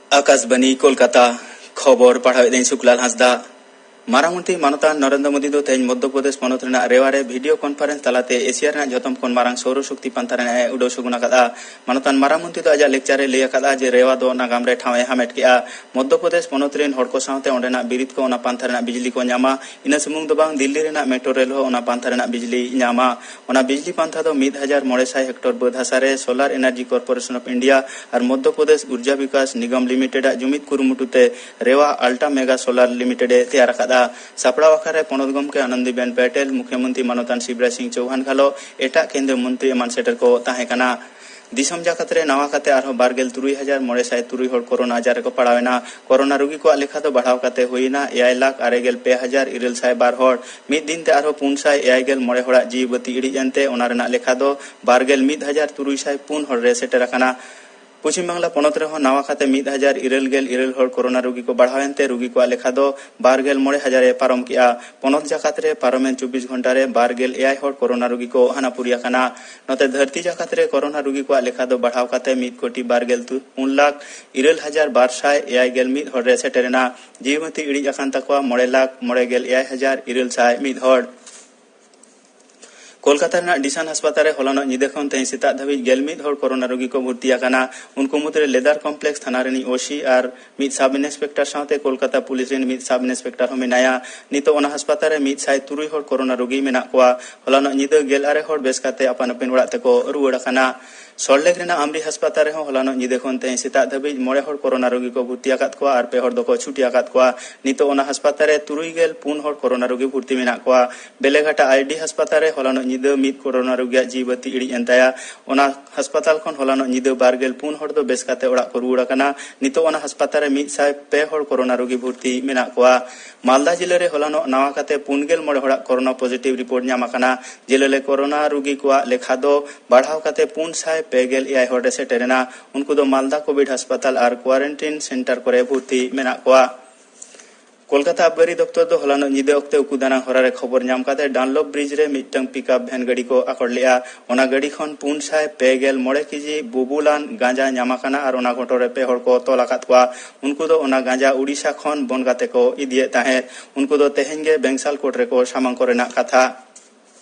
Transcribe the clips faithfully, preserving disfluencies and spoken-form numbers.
ᱟᱠᱟᱥᱵᱟᱱᱤ ᱠᱳᱞᱠᱟᱛᱟ᱾ ᱠᱷᱚᱵᱚᱨ ᱯᱟᱲᱦᱟᱣᱮᱫᱟᱹᱧ ᱥᱩᱠᱞᱟᱞ ᱦᱟᱸᱥᱫᱟ᱾ ᱢᱟᱨᱟᱝ ᱢᱚᱱᱛᱨᱤ ᱢᱟᱱᱚᱛᱟᱱ ᱱᱚᱨᱮᱱᱫᱨᱚ ᱢᱳᱫᱤ ᱫᱚ ᱛᱮᱦᱮᱧ ᱢᱚᱫᱽᱫᱷᱚ ᱯᱨᱚᱫᱮᱥ ᱯᱚᱱᱚᱛ ᱨᱮᱱᱟᱜ ᱨᱮᱣᱟ ᱨᱮ ᱵᱷᱤᱰᱤᱭᱳ ᱠᱚᱱᱯᱷᱟᱨᱮᱱᱥ ᱛᱟᱞᱟᱛᱮ ᱮᱥᱤᱭᱟ ᱨᱮᱱᱟᱜ ᱡᱷᱚᱛᱚᱢ ᱠᱷᱚᱱ ᱢᱟᱨᱟᱝ ᱥᱳᱣᱨᱚ ᱥᱚᱠᱛᱤ ᱯᱟᱱᱛᱷᱟ ᱨᱮᱱᱟᱜ ᱮ ᱩᱰᱟᱹᱣ ᱥᱚᱜᱩᱱ ᱟᱠᱟᱫᱼᱟ᱾ ᱢᱟᱱᱚᱛᱟᱱ ᱢᱟᱨᱟᱝ ᱢᱚᱱᱛᱨᱤ ᱫᱚ ᱟᱡᱟᱜ ᱞᱮᱠᱪᱟᱨ ᱨᱮ ᱞᱟᱹᱭ ᱟᱠᱟᱫᱼᱟ ᱡᱮ ᱨᱮᱣᱟ ᱫᱚ ᱱᱟᱜᱟᱢ ᱨᱮ ᱴᱷᱟᱶ ᱮ ᱦᱟᱢᱮᱴ ᱠᱮᱫᱼᱟ᱾ ᱢᱚᱫᱽᱫᱷᱚ ᱯᱨᱚᱫᱮᱥ ᱯᱚᱱᱚᱛ ᱨᱮᱱ ᱦᱚᱲ ᱠᱚ ᱥᱟᱶᱛᱮ ᱚᱸᱰᱮᱱᱟᱜ ᱵᱤᱨᱤᱫ ᱠᱚ ᱚᱱᱟ ᱯᱟᱱᱛᱷᱟ ᱨᱮᱱᱟᱜ ᱵᱤᱡᱽᱞᱤ ᱠᱚ ᱧᱟᱢᱟ᱾ ᱤᱱᱟᱹ ᱥᱩᱢᱩᱝ ᱫᱚ ᱵᱟᱝ, ᱫᱤᱞᱞᱤ ᱨᱮᱱᱟᱜ ᱢᱮᱴᱨᱳ ᱨᱮᱞ ᱦᱚᱸ ᱚᱱᱟ ᱯᱟᱱᱛᱷᱟ ᱨᱮᱱᱟᱜ ᱵᱤᱡᱽᱞᱤ ᱧᱟᱢᱟ᱾ ᱚᱱᱟ ᱵᱤᱡᱽᱞᱤ ᱯᱟᱱᱛᱷᱟ ᱫᱚ ᱢᱤᱫ ᱦᱟᱡᱟᱨ ᱢᱚᱬᱮ ᱥᱟᱭ ᱦᱮᱠᱴᱚᱨ ᱵᱟᱹᱫᱽ ᱦᱟᱥᱟ ᱨᱮ Solar Energy Corporation of India ᱟᱨ ᱢᱚᱫᱽᱫᱷᱚ ᱯᱨᱚᱫᱮᱥ ᱩᱨᱡᱟ ᱵᱤᱠᱟᱥ ᱱᱤᱜᱚᱢ ᱞᱤᱢᱤᱴᱮᱰ ᱟᱜ ᱡᱩᱢᱤᱫ ᱠᱩᱨᱩᱢᱩᱴᱩ ᱛᱮ ᱨᱮᱣᱟ ᱟᱞᱴᱟ ᱢᱮᱜᱟ ᱥᱳᱞᱟᱨ ᱞᱤᱢᱤᱴᱮᱰ ᱮ ᱛᱮᱭᱟᱨ ᱟᱠᱟᱫᱼᱟ᱾ ᱥᱟᱯᱲᱟᱣ ᱟᱠᱷᱲᱟ ᱨᱮ ᱯᱚᱱᱚᱛ ᱜᱚᱢᱠᱮ ᱟᱱᱚᱱᱫᱤᱵᱮᱱ ᱯᱮᱴᱮᱞ, ᱢᱩᱠᱷᱭᱚᱢᱚᱱᱛᱨᱤ ᱢᱟᱱᱚᱛᱟᱱ ᱥᱤᱵᱨᱟᱡᱽ ᱥᱤᱝ ᱪᱳᱣᱦᱟᱱ ᱜᱷᱟᱞᱚ, ᱮᱴᱟᱜ ᱠᱮᱱᱫᱨᱤᱭᱚ ᱢᱚᱱᱛᱨᱤ ᱮᱢᱟᱱ ᱥᱮᱴᱮᱨ ᱠᱚ ᱛᱟᱦᱮᱸ ᱠᱟᱱᱟ᱾ ᱫᱤᱥᱚᱢ ᱡᱟᱠᱟᱛ ᱨᱮ ᱱᱟᱣᱟ ᱠᱟᱛᱮ ᱟᱨᱦᱚᱸ ᱵᱟᱨ ᱜᱮᱞ ᱛᱩᱨᱩᱭ ᱦᱟᱡᱟᱨ ᱢᱚᱬᱮ ᱥᱟᱭ ᱛᱩᱨᱩᱭ ᱦᱚᱲ ᱠᱳᱨᱳᱱᱟ ᱟᱡᱟᱨ ᱨᱮᱠᱚ ᱯᱟᱲᱟᱣ ᱮᱱᱟ᱾ ᱠᱳᱨᱳᱱᱟ ᱨᱩᱜᱤ ᱠᱚᱣᱟᱜ ᱞᱮᱠᱷᱟ ᱫᱚ ᱵᱟᱲᱦᱟᱣ ᱠᱟᱛᱮ ᱦᱩᱭ ᱮᱱᱟ ᱮᱭᱟᱭ ᱞᱟᱠᱷ ᱟᱨᱮ ᱜᱮᱞ ᱯᱮ ᱦᱟᱡᱟᱨ ᱤᱨᱟᱹᱞ ᱥᱟᱭ ᱵᱟᱨ ᱦᱚᱲ᱾ ᱢᱤᱫ ᱫᱤᱱ ᱛᱮ ᱟᱨᱦᱚᱸ ᱯᱩᱱ ᱥᱟᱭ ᱮᱭᱟᱭ ᱜᱮᱞ ᱢᱚᱬᱮ ᱦᱚᱲᱟᱜ ᱡᱤᱣᱤ ᱵᱟᱹᱛᱤ ᱤᱲᱤᱡ ᱮᱱᱛᱮ ᱚᱱᱟ ᱨᱮᱱᱟᱜ ᱞᱮᱠᱷᱟ ᱫᱚ ᱵᱟᱨ ᱜᱮᱞ ᱢᱤᱫ ᱦᱟᱡᱟᱨ ᱛᱩᱨᱩᱭ ᱥᱟᱭ ᱯᱩᱱ ᱦᱚᱲ ᱨᱮ ᱥᱮᱴᱮᱨ ᱟᱠᱟᱱᱟ᱾ ᱯᱚᱪᱷᱤᱢ ᱵᱟᱝᱞᱟ ᱯᱚᱱᱚᱛ ᱨᱮᱦᱚᱸ ᱱᱟᱣᱟ ᱠᱟᱛᱮ ᱢᱤᱫ ᱦᱟᱡᱟᱨ ᱤᱨᱟᱹᱞ ᱜᱮᱞ ᱤᱨᱟᱹᱞ ᱦᱚᱲ ᱠᱳᱨᱳᱱᱟ ᱨᱩᱜᱤ ᱠᱚ ᱵᱟᱲᱦᱟᱣ ᱮᱱᱛᱮ ᱨᱩᱜᱤ ᱠᱚᱣᱟᱜ ᱞᱮᱠᱷᱟ ᱫᱚ ᱵᱟᱨ ᱜᱮᱞ ᱢᱚᱬᱮ ᱦᱟᱡᱟᱨ ᱮ ᱯᱟᱨᱚᱢ ᱠᱮᱫᱼᱟ᱾ ᱯᱚᱱᱚᱛ ᱡᱟᱠᱟᱛ ᱨᱮ ᱯᱟᱨᱚᱢᱮᱱ ᱪᱚᱵᱵᱤᱥ ᱜᱷᱚᱱᱴᱟ ᱨᱮ ᱵᱟᱨ ᱜᱮᱞ ᱮᱭᱟᱭ ᱦᱚᱲ ᱠᱳᱨᱳᱱᱟ ᱨᱩᱜᱤ ᱠᱚ ᱦᱟᱱᱟᱯᱩᱨᱤ ᱟᱠᱟᱱᱟ᱾ ᱱᱚᱛᱮ ᱫᱷᱟᱹᱨᱛᱤ ᱡᱟᱠᱟᱛ ᱨᱮ ᱠᱳᱨᱳᱱᱟ ᱨᱩᱜᱤ ᱠᱚᱣᱟᱜ ᱞᱮᱠᱷᱟ ᱫᱚ ᱵᱟᱲᱦᱟᱣ ᱠᱟᱛᱮ ᱢᱤᱫ ᱠᱳᱴᱤ ᱵᱟᱨ ᱜᱮᱞ ᱯᱩᱱ ᱞᱟᱠᱷ ᱤᱨᱟᱹᱞ ᱦᱟᱡᱟᱨ ᱵᱟᱨ ᱥᱟᱭ ᱮᱭᱟᱭ ᱜᱮᱞ ᱢᱤᱫ ᱦᱚᱲ ᱨᱮ ᱥᱮᱴᱮᱨ ᱮᱱᱟ᱾ ᱡᱤᱣᱤ ᱵᱟᱹᱛᱤ ᱤᱲᱤᱡ ᱟᱠᱟᱱ ᱛᱟᱠᱚᱣᱟ ᱢᱚᱬᱮ ᱞᱟᱠᱷ ᱢᱚᱬᱮ ᱜᱮᱞ ᱮᱭᱟᱭ ᱦᱟᱡᱟᱨ ᱤᱨᱟᱹᱞ ᱥᱟᱭ ᱢᱤᱫ ᱦᱚᱲ᱾ ᱠᱳᱞᱠᱟᱛᱟ ᱨᱮᱱᱟᱜ ᱰᱤᱥᱟᱱ ᱦᱟᱥᱯᱟᱛᱟᱞ ᱨᱮ ᱦᱚᱞᱟᱱᱚᱜ ᱧᱤᱫᱟᱹ ᱠᱷᱚᱱ ᱛᱮᱦᱮᱧ ᱥᱮᱛᱟᱜ ᱫᱷᱟᱹᱵᱤᱡ ᱜᱮᱞ ᱢᱤᱫ ᱦᱚᱲ ᱠᱳᱨᱳᱱᱟ ᱨᱩᱜᱤ ᱠᱚ ᱵᱷᱚᱨᱛᱤ ᱟᱠᱟᱱᱟ᱾ ᱩᱱᱠᱩ ᱢᱩᱫᱽᱨᱮ ᱞᱮᱫᱟᱨ ᱠᱚᱢᱯᱞᱮᱠᱥ ᱛᱷᱟᱱᱟ ᱨᱤᱱᱤᱡ ᱳᱥᱤ ᱟᱨ ᱢᱤᱫ ᱥᱟᱵ ᱤᱱᱥᱯᱮᱠᱴᱚᱨ ᱥᱟᱶᱛᱮ ᱠᱳᱞᱠᱟᱛᱟ ᱯᱩᱞᱤᱥ ᱨᱤᱱ ᱢᱤᱫ ᱥᱟᱵ ᱤᱱᱥᱯᱮᱠᱴᱚᱨ ᱦᱚᱸ ᱢᱮᱱᱟᱭᱟ᱾ ᱱᱤᱛᱚᱜ ᱚᱱᱟ ᱦᱟᱥᱯᱟᱛᱟᱞ ᱨᱮ ᱢᱤᱫ ᱥᱟᱭ ᱛᱩᱨᱩᱭ ᱦᱚᱲ ᱠᱳᱨᱳᱱᱟ ᱨᱩᱜᱤ ᱢᱮᱱᱟᱜ ᱠᱚᱣᱟ᱾ ᱦᱚᱞᱟᱱᱚᱜ ᱧᱤᱫᱟᱹ ᱜᱮᱞ ᱟᱨᱮ ᱦᱚᱲ ᱵᱮᱥ ᱠᱟᱛᱮ ᱟᱯᱟᱱ ᱟᱹᱯᱤᱱ ᱚᱲᱟᱜ ᱛᱮᱠᱚ ᱨᱩᱣᱟᱹᱲ ᱟᱠᱟᱱᱟ᱾ ᱥᱚᱞᱴᱞᱮᱠ ᱨᱮᱱᱟᱜ ᱟᱢᱨᱤ ᱦᱟᱥᱯᱟᱛᱟᱞ ᱨᱮᱦᱚᱸ ᱦᱚᱞᱟᱱᱚᱜ ᱧᱤᱫᱟᱹ ᱠᱷᱚᱱ ᱛᱮᱦᱮᱧ ᱥᱮᱛᱟᱜ ᱫᱷᱟᱹᱵᱤᱡ ᱢᱚᱬᱮ ᱦᱚᱲ ᱠᱳᱨᱳᱱᱟ ᱨᱩᱜᱤ ᱠᱚ ᱵᱷᱚᱨᱛᱤ ᱟᱠᱟᱫ ᱠᱚᱣᱟ ᱟᱨ ᱯᱮ ᱦᱚᱲ ᱫᱚᱠᱚ ᱪᱷᱩᱴᱤ ᱟᱠᱟᱫ ᱠᱚᱣᱟ᱾ ᱱᱤᱛᱚᱜ ᱚᱱᱟ ᱦᱟᱥᱯᱟᱛᱟᱞ ᱨᱮ ᱛᱩᱨᱩᱭ ᱜᱮᱞ ᱯᱩᱱ ᱦᱚᱲ ᱠᱳᱨᱳᱱᱟ ᱨᱩᱜᱤ ᱵᱷᱚᱨᱛᱤ ᱢᱮᱱᱟᱜ ᱠᱚᱣᱟ᱾ ᱵᱮᱞᱮᱜᱷᱟᱴᱟ ᱟᱭᱰᱤ ᱦᱟᱥᱯᱟᱛᱟᱞ ᱨᱮ ᱦᱚᱞᱟᱱᱚᱜ ᱧᱤᱫᱟᱹ ᱢᱤᱫ ᱠᱳᱨᱳᱱᱟ ᱨᱩᱜᱤᱭᱟᱜ ᱡᱤᱣᱤ ᱵᱟᱹᱛᱤ ᱤᱲᱤᱡ ᱮᱱ ᱛᱟᱭᱟ᱾ ᱚᱱᱟ ᱦᱟᱥᱯᱟᱛᱟᱞ ᱠᱷᱚᱱ ᱦᱚᱞᱟᱱᱚᱜ ᱧᱤᱫᱟᱹ ᱵᱟᱨ ᱜᱮᱞ ᱯᱩᱱ ᱦᱚᱲ ᱫᱚ ᱵᱮᱥ ᱠᱟᱛᱮ ᱚᱲᱟᱜ ᱠᱚ ᱨᱩᱣᱟᱹᱲ ᱟᱠᱟᱱᱟ᱾ ᱱᱤᱛᱚᱜ ᱚᱱᱟ ᱦᱟᱥᱯᱟᱛᱟᱞ ᱨᱮ ᱢᱤᱫ ᱥᱟᱭ ᱯᱮ ᱦᱚᱲ ᱠᱳᱨᱳᱱᱟ ᱨᱩᱜᱤ ᱵᱷᱚᱨᱛᱤ ᱢᱮᱱᱟᱜ ᱠᱚᱣᱟ᱾ ᱢᱟᱞᱫᱟ ᱡᱤᱞᱟᱹ ᱨᱮ ᱦᱚᱞᱟᱱᱚᱜ ᱱᱟᱣᱟ ᱠᱟᱛᱮ ᱯᱩᱱ ᱜᱮᱞ ᱢᱚᱬᱮ ᱦᱚᱲᱟᱜ ᱠᱳᱨᱳᱱᱟ ᱯᱚᱡᱤᱴᱤᱵᱷ ᱨᱤᱯᱳᱨᱴ ᱧᱟᱢ ᱟᱠᱟᱱᱟ᱾ ᱡᱤᱞᱟᱹ ᱨᱮ ᱠᱳᱨᱳᱱᱟ ᱨᱩᱜᱤ ᱠᱚᱣᱟᱜ ᱞᱮᱠᱷᱟ ᱫᱚ ᱵᱟᱲᱦᱟᱣ ᱠᱟᱛᱮ ᱯᱩᱱ ᱥᱟᱭ ᱯᱮ ᱜᱮᱞ ᱮᱭᱟᱭ ᱦᱚᱲ ᱨᱮ ᱥᱮᱴᱮᱨ ᱮᱱᱟ᱾ ᱩᱱᱠᱩ ᱫᱚ ᱢᱟᱞᱫᱟ ᱠᱳᱵᱷᱤᱰ ᱦᱟᱥᱯᱟᱛᱟᱞ ᱟᱨ ᱠᱳᱣᱟᱨᱮᱱᱴᱤᱱ ᱥᱮᱱᱴᱟᱨ ᱠᱚᱨᱮ ᱵᱷᱚᱨᱛᱤ ᱢᱮᱱᱟᱜ ᱠᱚᱣᱟ᱾ ᱠᱳᱞᱠᱟᱛᱟ ᱟᱵᱜᱟᱨᱤ ᱫᱚᱯᱛᱚᱨ ᱫᱚ ᱦᱚᱞᱟᱱᱚᱜ ᱧᱤᱫᱟᱹ ᱚᱠᱛᱮ ᱩᱠᱩ ᱫᱟᱱᱟᱝ ᱦᱚᱨᱟ ᱨᱮ ᱠᱷᱚᱵᱚᱨ ᱧᱟᱢ ᱠᱟᱛᱮ ᱰᱟᱱᱞᱚᱯ ᱵᱨᱤᱡᱽ ᱨᱮ ᱢᱤᱫᱴᱟᱝ ᱯᱤᱠᱟᱯ ᱵᱷᱮᱱ ᱜᱟᱹᱰᱤ ᱠᱚ ᱟᱠᱚᱴ ᱞᱮᱫᱼᱟ᱾ ᱚᱱᱟ ᱜᱟᱹᱰᱤ ᱠᱷᱚᱱ ᱯᱩᱱ ᱥᱟᱭ ᱯᱮ ᱜᱮᱞ ᱢᱚᱬᱮ ᱠᱮᱡᱤ ᱵᱩᱵᱩᱞᱟᱱ ᱜᱟᱸᱡᱟ ᱧᱟᱢ ᱟᱠᱟᱱᱟ ᱟᱨ ᱚᱱᱟ ᱜᱷᱚᱴᱚᱱ ᱨᱮ ᱯᱮ ᱦᱚᱲ ᱠᱚ ᱛᱚᱞ ᱟᱠᱟᱫ ᱠᱚᱣᱟ᱾ ᱩᱱᱠᱩ ᱫᱚ ᱚᱱᱟ ᱜᱟᱸᱡᱟ ᱩᱰᱤᱥᱟ ᱠᱷᱚᱱ ᱵᱚᱱᱜᱟ ᱛᱮᱠᱚ ᱤᱫᱤᱭᱮᱫ ᱛᱟᱦᱮᱸᱫ᱾ ᱩᱱᱠᱩ ᱫᱚ ᱛᱮᱦᱮᱧ ᱜᱮ ᱵᱮᱝᱥᱟᱞ ᱠᱳᱨᱴ ᱨᱮᱠᱚ ᱥᱟᱢᱟᱝ ᱠᱚᱨᱮᱱᱟᱜ ᱠᱟᱛᱷᱟ᱾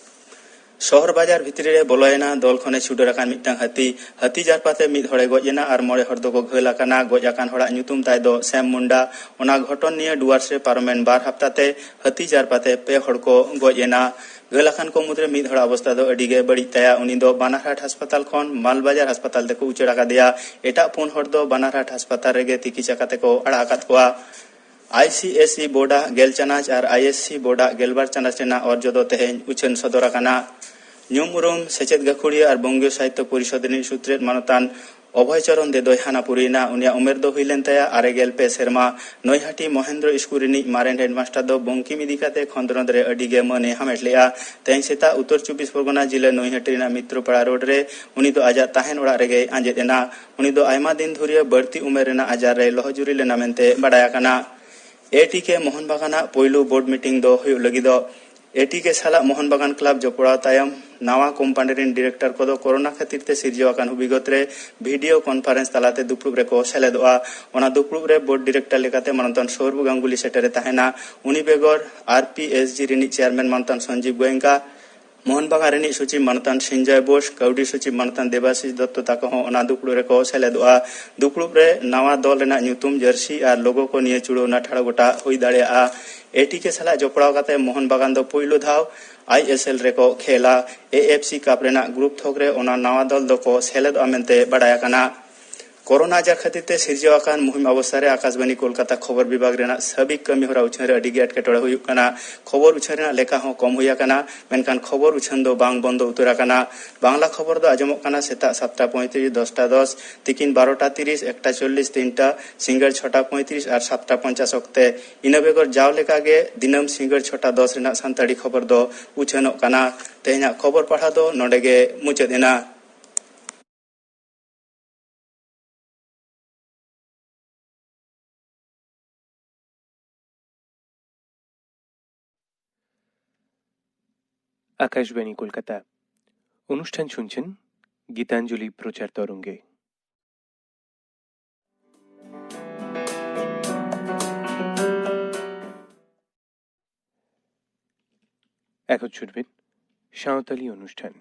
ᱥᱚᱦᱚᱨ ᱵᱟᱡᱟᱨ ᱵᱷᱤᱛᱨᱤ ᱨᱮ ᱵᱚᱞᱚᱭᱮᱱᱟ ᱫᱚᱞ ᱠᱷᱚᱱᱮ ᱪᱷᱩᱰᱟᱹᱨ ᱟᱠᱟᱱ ᱢᱤᱫᱴᱟᱝ ᱦᱟᱹᱛᱤ᱾ ᱦᱟᱹᱛᱤ ᱡᱟᱨᱯᱟᱛᱮ ᱢᱤᱫ ᱦᱚᱲᱮ ᱜᱚᱡ ᱮᱱᱟ ᱟᱨ ᱢᱚᱬᱮ ᱦᱚᱲ ᱫᱚᱠᱚ ᱜᱷᱟᱹᱞ ᱟᱠᱟᱱᱟ᱾ ᱜᱚᱡ ᱟᱠᱟᱱ ᱦᱚᱲᱟᱜ ᱧᱩᱛᱩᱢ ᱛᱟᱭ ᱫᱚ ᱥᱮᱢ ᱢᱩᱱᱰᱟ᱾ ᱚᱱᱟ ᱜᱷᱚᱴᱚᱱ ᱱᱤᱭᱮ ᱰᱩᱣᱟᱨᱥ ᱨᱮ ᱯᱟᱨᱚᱢᱮᱱ ᱵᱟᱨ ᱦᱟᱯᱛᱟ ᱛᱮ ᱦᱟᱹᱛᱤ ᱡᱟᱨᱯᱟᱛᱮ ᱯᱮ ᱦᱚᱲ ᱠᱚ ᱜᱚᱡ ᱮᱱᱟ᱾ ᱜᱷᱟᱹᱞ ᱟᱠᱟᱱ ᱠᱚ ᱢᱩᱫᱽᱨᱮ ᱢᱤᱫ ᱦᱚᱲᱟᱜ ᱚᱵᱚᱥᱛᱟ ᱫᱚ ᱟᱹᱰᱤ ᱜᱮ ᱵᱟᱹᱲᱤᱡ ᱛᱟᱭᱟ᱾ ᱩᱱᱤ ᱫᱚ ᱵᱟᱱᱟᱨᱦᱟᱴ ᱦᱟᱥᱯᱟᱛᱟᱞ ᱠᱷᱚᱱ ᱢᱟᱞᱵᱟᱡᱟᱨ ᱦᱟᱥᱯᱟᱛᱟᱞ ᱛᱮᱠᱚ ᱩᱪᱟᱹᱲ ᱟᱠᱟᱫᱮᱭᱟ᱾ ᱮᱴᱟᱜ ᱯᱩᱱ ᱦᱚᱲ ᱫᱚ ᱵᱟᱱᱟᱨᱦᱟᱴ ᱦᱟᱥᱯᱟᱛᱟᱞ ᱨᱮᱜᱮ ᱛᱤᱠᱤᱪᱷᱟ ᱠᱟᱛᱮ ᱠᱚ ᱟᱲᱟᱜ ᱟᱠᱟᱫ ᱠᱚᱣᱟ᱾ ᱟᱭ ᱥᱤ ᱮᱥ ᱤ ᱵᱳᱨᱰᱟᱜ ᱜᱮᱞ ᱪᱟᱱᱟᱪ ᱟᱨ ᱟᱭ ᱮᱥ ᱥᱤ ᱵᱳᱨᱰᱟᱜ ᱜᱮᱞᱵᱟᱨ ᱪᱟᱱᱟᱪ ᱨᱮᱱᱟᱜ ᱚᱨᱡᱚ ᱫᱚ ᱛᱮᱦᱮᱧ ᱩᱪᱷᱟᱹᱱ ᱥᱚᱫᱚᱨ ᱟᱠᱟᱱᱟ᱾ ᱧᱩᱢ ᱩᱨᱩᱢ ᱥᱮᱪᱮᱫ ᱜᱟᱹᱠᱷᱩᱲᱤᱭᱟᱹ ᱟᱨ ᱵᱚᱝᱜᱤᱭᱚ ᱥᱟᱦᱤᱛᱭᱚ ᱯᱚᱨᱤᱥᱚᱫᱽ ᱨᱤᱱᱤᱡ ᱥᱩᱛᱨᱮᱛ ᱢᱟᱱᱚᱛᱟᱱ ᱚᱵᱷᱚᱭ ᱪᱚᱨᱚᱱ ᱫᱮᱫᱚᱭ ᱦᱟᱱᱟ ᱯᱩᱨᱤᱭᱮᱱᱟ᱾ ᱩᱱᱤᱭᱟᱜ ᱩᱢᱮᱨ ᱫᱚ ᱦᱩᱭ ᱞᱮᱱ ᱛᱟᱭᱟ ᱟᱨᱮ ᱜᱮᱞ ᱯᱮ ᱥᱮᱨᱢᱟ᱾ ᱱᱚᱭᱦᱟᱴᱤ ᱢᱚᱦᱮᱱᱫᱨᱚ ᱥᱠᱩᱞ ᱨᱤᱱᱤᱡ ᱢᱟᱨᱮᱱ ᱦᱮᱰᱢᱟᱥᱴᱟᱨ ᱫᱚ ᱵᱚᱝᱠᱤᱢ ᱤᱫᱤ ᱠᱟᱛᱮ ᱠᱷᱚᱸᱫᱽᱨᱚᱸᱫᱽ ᱨᱮ ᱟᱹᱰᱤ ᱜᱮ ᱢᱟᱹᱱ ᱮ ᱦᱟᱢᱮᱴ ᱞᱮᱫᱼᱟ᱾ ᱛᱮᱦᱮᱧ ᱥᱮᱛᱟᱜ ᱩᱛᱛᱚᱨ ᱪᱚᱵᱵᱤᱥ ᱯᱚᱨᱜᱚᱱᱟ ᱡᱤᱞᱟᱹ ᱱᱚᱭᱦᱟᱴᱤ ᱨᱮᱱᱟᱜ ᱢᱤᱛᱨᱚᱯᱟᱲᱟ ᱨᱳᱰ ᱨᱮ ᱩᱱᱤ ᱫᱚ ᱟᱡᱟᱜ ᱛᱟᱦᱮᱱ ᱚᱲᱟᱜ ᱨᱮᱜᱮᱭ ᱟᱸᱡᱮᱫ ᱮᱱᱟ᱾ ᱩᱱᱤ ᱫᱚ ᱟᱭᱢᱟ ᱫᱤᱱ ᱫᱷᱩᱨᱤᱭᱟᱹ ᱵᱟᱹᱲᱛᱤ ᱩᱢᱮᱨ ᱨᱮᱱᱟᱜ ᱟᱡᱟᱨ ᱨᱮᱭ ᱞᱚᱦᱚᱡᱩᱨᱤ ᱞᱮᱱᱟ ᱢᱮᱱᱛᱮ ᱵᱟᱰᱟᱭ ᱟᱠᱟᱱᱟ᱾ ᱮ ᱴᱤ ᱠᱮ ᱢᱳᱦᱚᱱ ᱵᱟᱜᱟᱱᱟᱜ ᱯᱩᱭᱞᱩ ᱵᱳᱨᱰ ᱢᱤᱴᱤᱝ ᱫᱚ ᱦᱩᱭᱩᱜ ᱞᱟᱹᱜᱤᱫᱚᱜ᱾ ᱮ ᱴᱤ ᱠᱮ ᱥᱟᱞᱟᱜ ᱢᱳᱦᱚᱱ ᱵᱟᱜᱟᱱ ᱠᱞᱟᱵᱽ ᱡᱚᱯᱲᱟᱣ ᱛᱟᱭᱚᱢ ᱱᱟᱣᱟ ᱠᱳᱢᱯᱟᱱᱤ ᱨᱤᱱ ᱰᱤᱨᱮᱠᱴᱚᱨ ᱠᱚᱫᱚ ᱠᱳᱨᱳᱱᱟ ᱠᱷᱟᱹᱛᱤᱨ ᱛᱮ ᱥᱤᱨᱡᱟᱹᱣ ᱟᱠᱟᱱ ᱦᱩᱵᱤᱜᱚᱛ ᱨᱮ ᱵᱷᱤᱰᱤᱭᱳ ᱠᱚᱱᱯᱷᱟᱨᱮᱱᱥ ᱛᱟᱞᱟᱛᱮ ᱫᱩᱯᱲᱩᱵ ᱨᱮᱠᱚ ᱥᱮᱞᱮᱫᱚᱜᱼᱟ᱾ ᱚᱱᱟ ᱫᱩᱯᱲᱩᱵ ᱨᱮ ᱵᱳᱨᱰ ᱰᱤᱨᱮᱠᱴᱚᱨ ᱞᱮᱠᱟᱛᱮ ᱢᱟᱱᱚᱛᱟᱱ ᱥᱳᱨᱵᱷ ᱜᱟᱝᱜᱩᱞᱤ ᱥᱮᱴᱮᱨᱮ ᱛᱟᱦᱮᱱᱟ᱾ ᱩᱱᱤ ᱵᱮᱜᱚᱨ ᱟᱨ ᱯᱤ ᱮᱥ ᱡᱤ ᱨᱤᱱᱤᱡ ᱪᱮᱭᱟᱨᱢᱮᱱ ᱢᱟᱱᱚᱛᱟᱱ ᱥᱚᱧᱡᱤᱵᱽ ᱜᱳᱭᱮᱝᱠᱟ, ᱢᱳᱦᱚᱱ ᱵᱟᱜᱟᱱ ᱨᱤᱱᱤᱡ ᱥᱚᱪᱤᱵᱽ ᱢᱟᱱᱚᱛᱟᱱ ᱥᱤᱧᱡᱚᱭ ᱵᱳᱥ, ᱠᱟᱹᱣᱰᱤ ᱥᱚᱪᱤᱵᱽ ᱢᱟᱱᱚᱛᱟᱱ ᱫᱮᱵᱟᱥᱤᱥ ᱫᱚᱛᱛᱚ ᱛᱟᱠᱚ ᱦᱚᱸ ᱚᱱᱟ ᱫᱩᱯᱲᱩᱵ ᱨᱮᱠᱚ ᱥᱮᱞᱮᱫᱚᱜᱼᱟ᱾ ᱫᱩᱯᱲᱩᱵ ᱨᱮ ᱱᱟᱣᱟ ᱫᱚᱞ ᱨᱮᱱᱟᱜ ᱧᱩᱛᱩᱢ, ᱡᱟᱹᱨᱥᱤ ᱟᱨ ᱞᱳᱜᱳ ᱠᱚ ᱱᱤᱭᱟᱹ ᱪᱩᱲᱟᱹᱣᱱᱟ ᱴᱷᱟᱲᱚ ᱜᱚᱴᱟ ᱦᱩᱭ ᱫᱟᱲᱮᱭᱟᱜᱼᱟ᱾ ᱮ ᱴᱤ ᱠᱮ ᱥᱟᱞᱟᱜ ᱡᱚᱯᱲᱟᱣ ᱠᱟᱛᱮ ᱢᱳᱦᱚᱱ ᱵᱟᱜᱟᱱ ᱫᱚ ᱯᱩᱭᱞᱩ ᱫᱷᱟᱣ ᱟᱭ ᱮᱥ ᱮᱞ ᱨᱮᱠᱚ ᱠᱷᱮᱞᱟ᱾ ᱮ ᱮᱯᱷ ᱥᱤ ᱠᱟᱯ ᱨᱮᱱᱟᱜ ᱜᱨᱩᱯ ᱛᱷᱚᱠ ᱨᱮ ᱚᱱᱟ ᱱᱟᱣᱟ ᱫᱚᱞ ᱫᱚᱠᱚ ᱥᱮᱞᱮᱫᱚᱜᱼᱟ ᱢᱮᱱᱛᱮ ᱵᱟᱰᱟᱭ ᱟᱠᱟᱱᱟ᱾ ᱠᱳᱨᱳᱱᱟ ᱟᱡᱟᱨ ᱠᱷᱟᱹᱛᱤᱨ ᱛᱮ ᱥᱤᱨᱡᱟᱹᱣ ᱟᱠᱟᱱ ᱢᱩᱦᱤᱢ ᱚᱵᱚᱥᱛᱟ ᱨᱮ ᱟᱠᱟᱥᱵᱟᱱᱤ ᱠᱳᱞᱠᱟᱛᱟ ᱠᱷᱚᱵᱚᱨ ᱵᱤᱵᱷᱟᱜᱽ ᱨᱮᱱᱟᱜ ᱥᱟᱹᱵᱤᱠ ᱠᱟᱹᱢᱤ ᱦᱚᱨᱟ ᱩᱪᱷᱟᱹᱱ ᱨᱮ ᱟᱹᱰᱤ ᱜᱮ ᱮᱴᱠᱮᱴᱚᱬᱮ ᱦᱩᱭᱩᱜ ᱠᱟᱱᱟ᱾ ᱠᱷᱚᱵᱚᱨ ᱩᱪᱷᱟᱹᱱ ᱨᱮᱱᱟᱜ ᱞᱮᱠᱷᱟ ᱦᱚᱸ ᱠᱚᱢ ᱦᱩᱭ ᱟᱠᱟᱱᱟ, ᱢᱮᱱᱠᱷᱟᱱ ᱠᱷᱚᱵᱚᱨ ᱩᱪᱷᱟᱹᱱ ᱫᱚ ᱵᱟᱝ ᱵᱚᱱᱫᱚ ᱩᱛᱟᱹᱨ ᱟᱠᱟᱱᱟ᱾ ᱵᱟᱝᱞᱟ ᱠᱷᱚᱵᱚᱨ ᱫᱚ ᱟᱸᱡᱚᱢᱚᱜ ᱠᱟᱱᱟ ᱥᱮᱛᱟᱜ ᱥᱟᱛᱴᱟ ᱯᱚᱸᱭᱛᱨᱤᱥ, ᱫᱚᱥᱴᱟ ᱫᱚᱥ, ᱛᱤᱠᱤᱱ ᱵᱟᱨᱚᱴᱟ ᱛᱤᱨᱤᱥ, ᱮᱠᱴᱟ ᱪᱚᱞᱞᱤᱥ, ᱛᱤᱱᱴᱟ, ᱥᱤᱸᱜᱟᱹᱲ ᱪᱷᱚᱴᱟ ᱯᱚᱸᱭᱛᱨᱤᱥ ᱟᱨ ᱥᱟᱛᱴᱟ ᱯᱚᱧᱪᱟᱥ ᱚᱠᱛᱮ᱾ ᱤᱱᱟᱹ ᱵᱮᱜᱚᱨ ᱡᱟᱣ ᱞᱮᱠᱟᱜᱮ ᱫᱤᱱᱟᱹᱢ ᱥᱤᱸᱜᱟᱹᱲ ᱪᱷᱚᱴᱟ ᱫᱚᱥ ᱨᱮᱱᱟᱜ ᱥᱟᱱᱛᱟᱲᱤ ᱠᱷᱚᱵᱚᱨ ᱫᱚ ᱩᱪᱷᱟᱹᱱᱚᱜ ᱠᱟᱱᱟ᱾ ᱛᱮᱦᱮᱧᱟᱜ ᱠᱷᱚᱵᱚᱨ ᱯᱟᱲᱦᱟᱣ ᱫᱚ ᱱᱚᱰᱮ ᱜᱮ ᱢᱩᱪᱟᱹᱫ ᱮᱱᱟ᱾ আকাশবাণী কলকাতা। অনুষ্ঠান শুনছেন গীতাঞ্জলি প্রচার তরঙ্গে। এখন শুনবেন সাঁওতালি অনুষ্ঠান।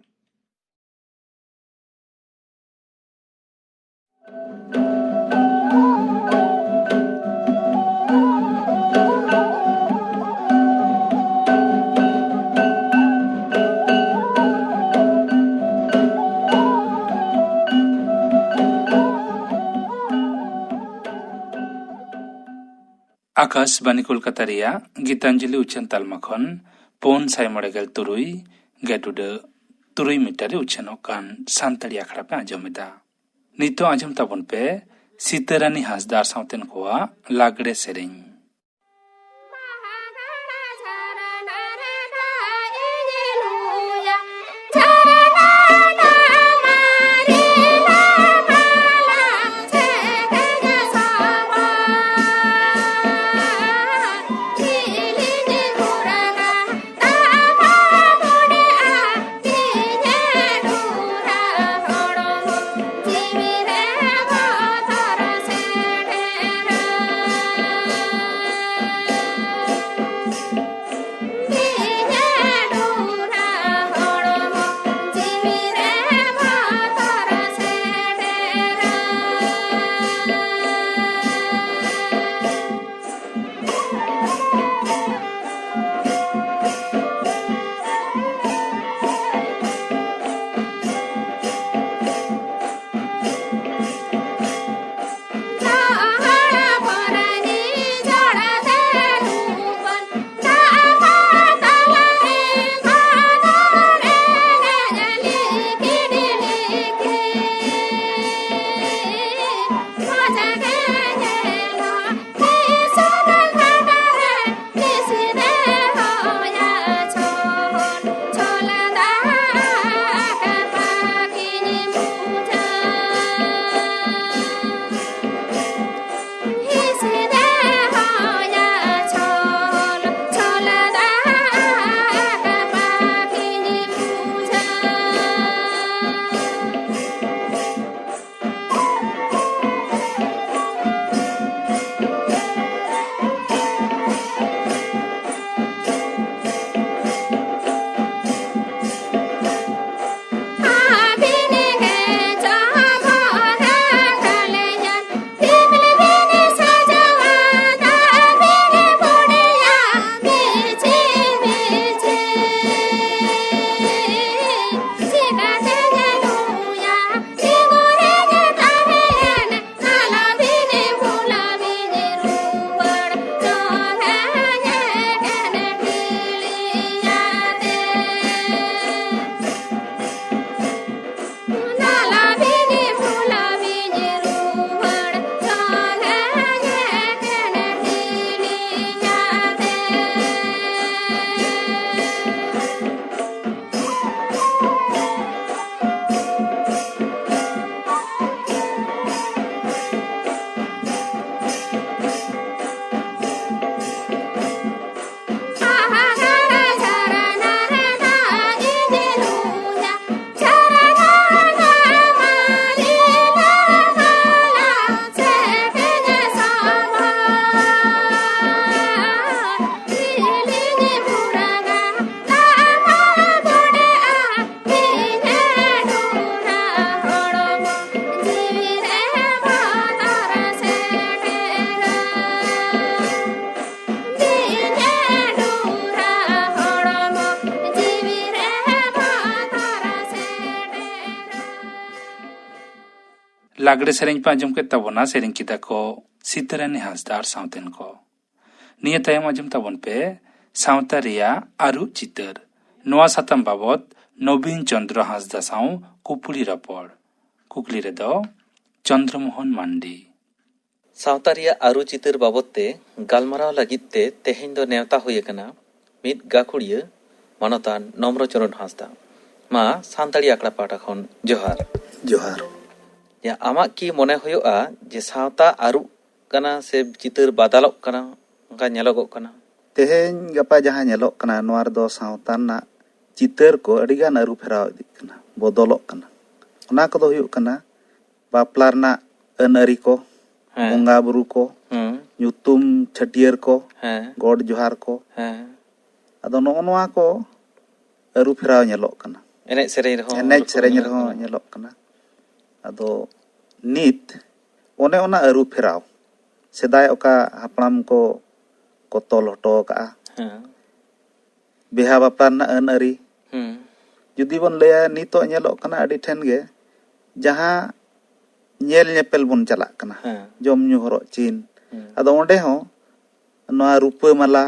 ᱟᱠᱟᱥᱵᱟᱱᱤ ᱠᱳᱞᱠᱟᱛᱟ ᱨᱮᱭᱟᱜ ᱜᱤᱛᱟᱧᱡᱚᱞᱤ ᱩᱪᱷᱟᱹᱱ ᱛᱟᱞᱢᱟ ᱠᱷᱚᱱ ᱯᱩᱱ ᱥᱟᱭ ᱢᱚᱬᱮ ᱜᱮᱞ ᱛᱩᱨᱩᱭ ᱜᱮᱰ ᱩᱰᱟᱹᱜ ᱛᱩᱨᱩᱭ ᱢᱤᱴᱟᱨ ᱨᱮ ᱩᱪᱷᱟᱹᱱᱚᱜ ᱠᱟᱱ ᱥᱟᱱᱛᱟᱲᱤ ᱟᱠᱷᱲᱟ ᱯᱮ ᱟᱸᱡᱚᱢ ᱮᱫᱟ᱾ ᱱᱤᱛᱚᱜ ᱟᱸᱡᱚᱢ ᱛᱟᱵᱚᱱ ᱯᱮ ᱥᱤᱛᱟᱹᱨᱟᱱᱤ ᱦᱟᱸᱥᱫᱟ ᱥᱟᱶᱛᱮᱱ ᱠᱚᱣᱟᱜ ᱞᱟᱜᱽᱲᱮ ᱥᱮᱨᱮᱧ᱾ ᱞᱟᱜᱽᱲᱮ ᱥᱮᱨᱮᱧ ᱯᱮ ᱟᱸᱡᱚᱢ ᱠᱮᱫ ᱛᱟᱵᱚᱱᱟ, ᱥᱮᱨᱮᱧ ᱠᱮᱫᱟ ᱠᱚ ᱥᱤᱛᱟᱹᱨᱟᱹᱱᱤ ᱦᱟᱸᱥᱫᱟ ᱟᱨ ᱥᱟᱶᱛᱮᱱ ᱠᱚ᱾ ᱱᱤᱭᱟᱹ ᱛᱟᱭᱚᱢ ᱟᱸᱡᱚᱢ ᱛᱟᱵᱚᱱ ᱯᱮ ᱥᱟᱶᱛᱟ ᱨᱮᱭᱟᱜ ᱟᱹᱨᱩ ᱪᱤᱛᱟᱹᱨ᱾ ᱱᱚᱣᱟ ᱥᱟᱛᱟᱢ ᱵᱟᱵᱚᱛ ᱱᱚᱵᱤᱱ ᱪᱚᱸᱫᱽᱨᱚ ᱦᱟᱸᱥᱫᱟ ᱥᱟᱶ ᱠᱩᱯᱩᱞᱤ ᱨᱚᱯᱚᱲ᱾ ᱠᱩᱠᱞᱤ ᱨᱮᱫᱚ ᱪᱚᱸᱫᱽᱨᱚ ᱢᱳᱦᱚᱱ ᱢᱟᱱᱰᱤ᱾ ᱥᱟᱶᱛᱟ ᱨᱮᱭᱟᱜ ᱟᱹᱨᱩ ᱪᱤᱛᱟᱹᱨ ᱵᱟᱵᱚᱛ ᱛᱮ ᱜᱟᱞᱢᱟᱨᱟᱣ ᱞᱟᱹᱜᱤᱫ ᱛᱮ ᱛᱮᱦᱮᱧ ᱫᱚ ᱱᱮᱣᱛᱟ ᱦᱩᱭ ᱟᱠᱟᱱᱟ ᱢᱤᱫ ᱜᱟᱹᱠᱷᱩᱲᱤᱭᱟᱹ ᱢᱟᱱᱚᱛᱟᱱ ᱱᱚᱢᱨᱚ ᱪᱚᱨᱚᱱ ᱦᱟᱸᱥᱫᱟ᱾ ᱢᱟ ᱥᱟᱱᱛᱟᱲᱤ ᱟᱠᱷᱲᱟ ᱯᱟᱦᱴᱟ ᱠᱷᱚᱱ ᱡᱚᱦᱟᱨ᱾ ᱡᱚᱦᱟᱨ᱾ ᱭᱟ, ᱟᱢᱟᱜ ᱠᱤ ᱢᱚᱱᱮ ᱦᱩᱭᱩᱜᱼᱟ ᱡᱮ ᱥᱟᱶᱛᱟ ᱟᱹᱨᱩᱜ ᱠᱟᱱᱟ ᱥᱮ ᱪᱤᱛᱟᱹᱨ ᱵᱟᱫᱟᱞᱚᱜ ᱠᱟᱱᱟ, ᱚᱱᱠᱟ ᱧᱮᱞᱚᱜᱚᱜ ᱠᱟᱱᱟ? ᱛᱮᱦᱮᱧ ᱜᱟᱯᱟ ᱡᱟᱦᱟᱸ ᱧᱮᱞᱚᱜ ᱠᱟᱱᱟ, ᱱᱚᱣᱟ ᱨᱮᱫᱚ ᱥᱟᱶᱛᱟ ᱨᱮᱱᱟᱜ ᱪᱤᱛᱟᱹᱨ ᱠᱚ ᱟᱹᱰᱤᱜᱟᱱ ᱟᱹᱨᱩ ᱯᱷᱮᱨᱟᱣ ᱤᱫᱤᱜ ᱠᱟᱱᱟ, ᱵᱚᱫᱚᱞᱚᱜ ᱠᱟᱱᱟ᱾ ᱚᱱᱟ ᱠᱚᱫᱚ ᱦᱩᱭᱩᱜ ᱠᱟᱱᱟ ᱵᱟᱯᱞᱟ ᱨᱮᱱᱟᱜ ᱟᱹᱱ ᱟᱹᱨᱤ ᱠᱚ, ᱦᱮᱸ᱾ ᱵᱚᱸᱜᱟ ᱵᱩᱨᱩ ᱠᱚ, ᱦᱩᱸ᱾ ᱧᱩᱛᱩᱢ ᱪᱷᱟᱹᱴᱭᱟᱹᱨ ᱠᱚ, ᱦᱮᱸ᱾ ᱜᱚᱰ ᱡᱚᱦᱟᱨ ᱠᱚ᱾ ᱦᱮᱸ᱾ ᱟᱫᱚ ᱱᱚᱜᱼᱚ ᱱᱚᱣᱟ ᱠᱚ ᱟᱹᱨᱩ ᱯᱷᱮᱨᱟᱣ ᱧᱮᱞᱚᱜ ᱠᱟᱱᱟ᱾ ᱮᱱᱮᱡ ᱥᱮᱨᱮᱧ ᱨᱮᱦᱚᱸ ᱮᱱᱮᱡ ᱟᱹᱨᱩ ᱥᱮᱨᱮᱧ ᱧᱮᱞᱚᱜ ᱨᱮᱦᱚᱸ ᱠᱟᱱᱟ᱾ ᱧᱮᱞᱚᱜ ᱠᱟᱱᱟ᱾ ᱟᱫᱚ ᱱᱤᱛ ᱚᱱᱮ ᱚᱱᱟ ᱟᱹᱨᱩ ᱯᱷᱮᱨᱟᱣ, ᱥᱮᱫᱟᱭ ᱚᱠᱟ ᱦᱟᱯᱲᱟᱢ ᱠᱚ ᱠᱚ ᱛᱚᱞ ᱦᱚᱴᱚ ᱟᱠᱟᱫᱼᱟ, ᱦᱮᱸ᱾ ᱵᱤᱦᱟ ᱵᱟᱯᱞᱟ ᱨᱮᱱᱟᱜ ᱟᱹᱱ ᱟᱹᱨᱤ, ᱦᱩᱸ᱾ ᱡᱩᱫᱤ ᱵᱚᱱ ᱞᱟᱹᱭᱟ, ᱱᱤᱛᱚᱜ ᱧᱮᱞᱚᱜ ᱠᱟᱱᱟ ᱟᱹᱰᱤ ᱴᱷᱮᱱ ᱜᱮ ᱡᱟᱦᱟᱸ ᱧᱮᱞ ᱧᱮᱯᱮᱞ ᱵᱚᱱ ᱪᱟᱞᱟᱜ ᱠᱟᱱᱟ, ᱦᱮᱸ᱾ ᱡᱚᱢ ᱧᱩ ᱦᱚᱨᱚᱜ ᱪᱤᱱ, ᱦᱩᱸ᱾ ᱟᱫᱚ ᱚᱸᱰᱮ ᱦᱚᱸ ᱱᱚᱣᱟ ᱨᱩᱯᱟᱹ ᱢᱟᱞᱟ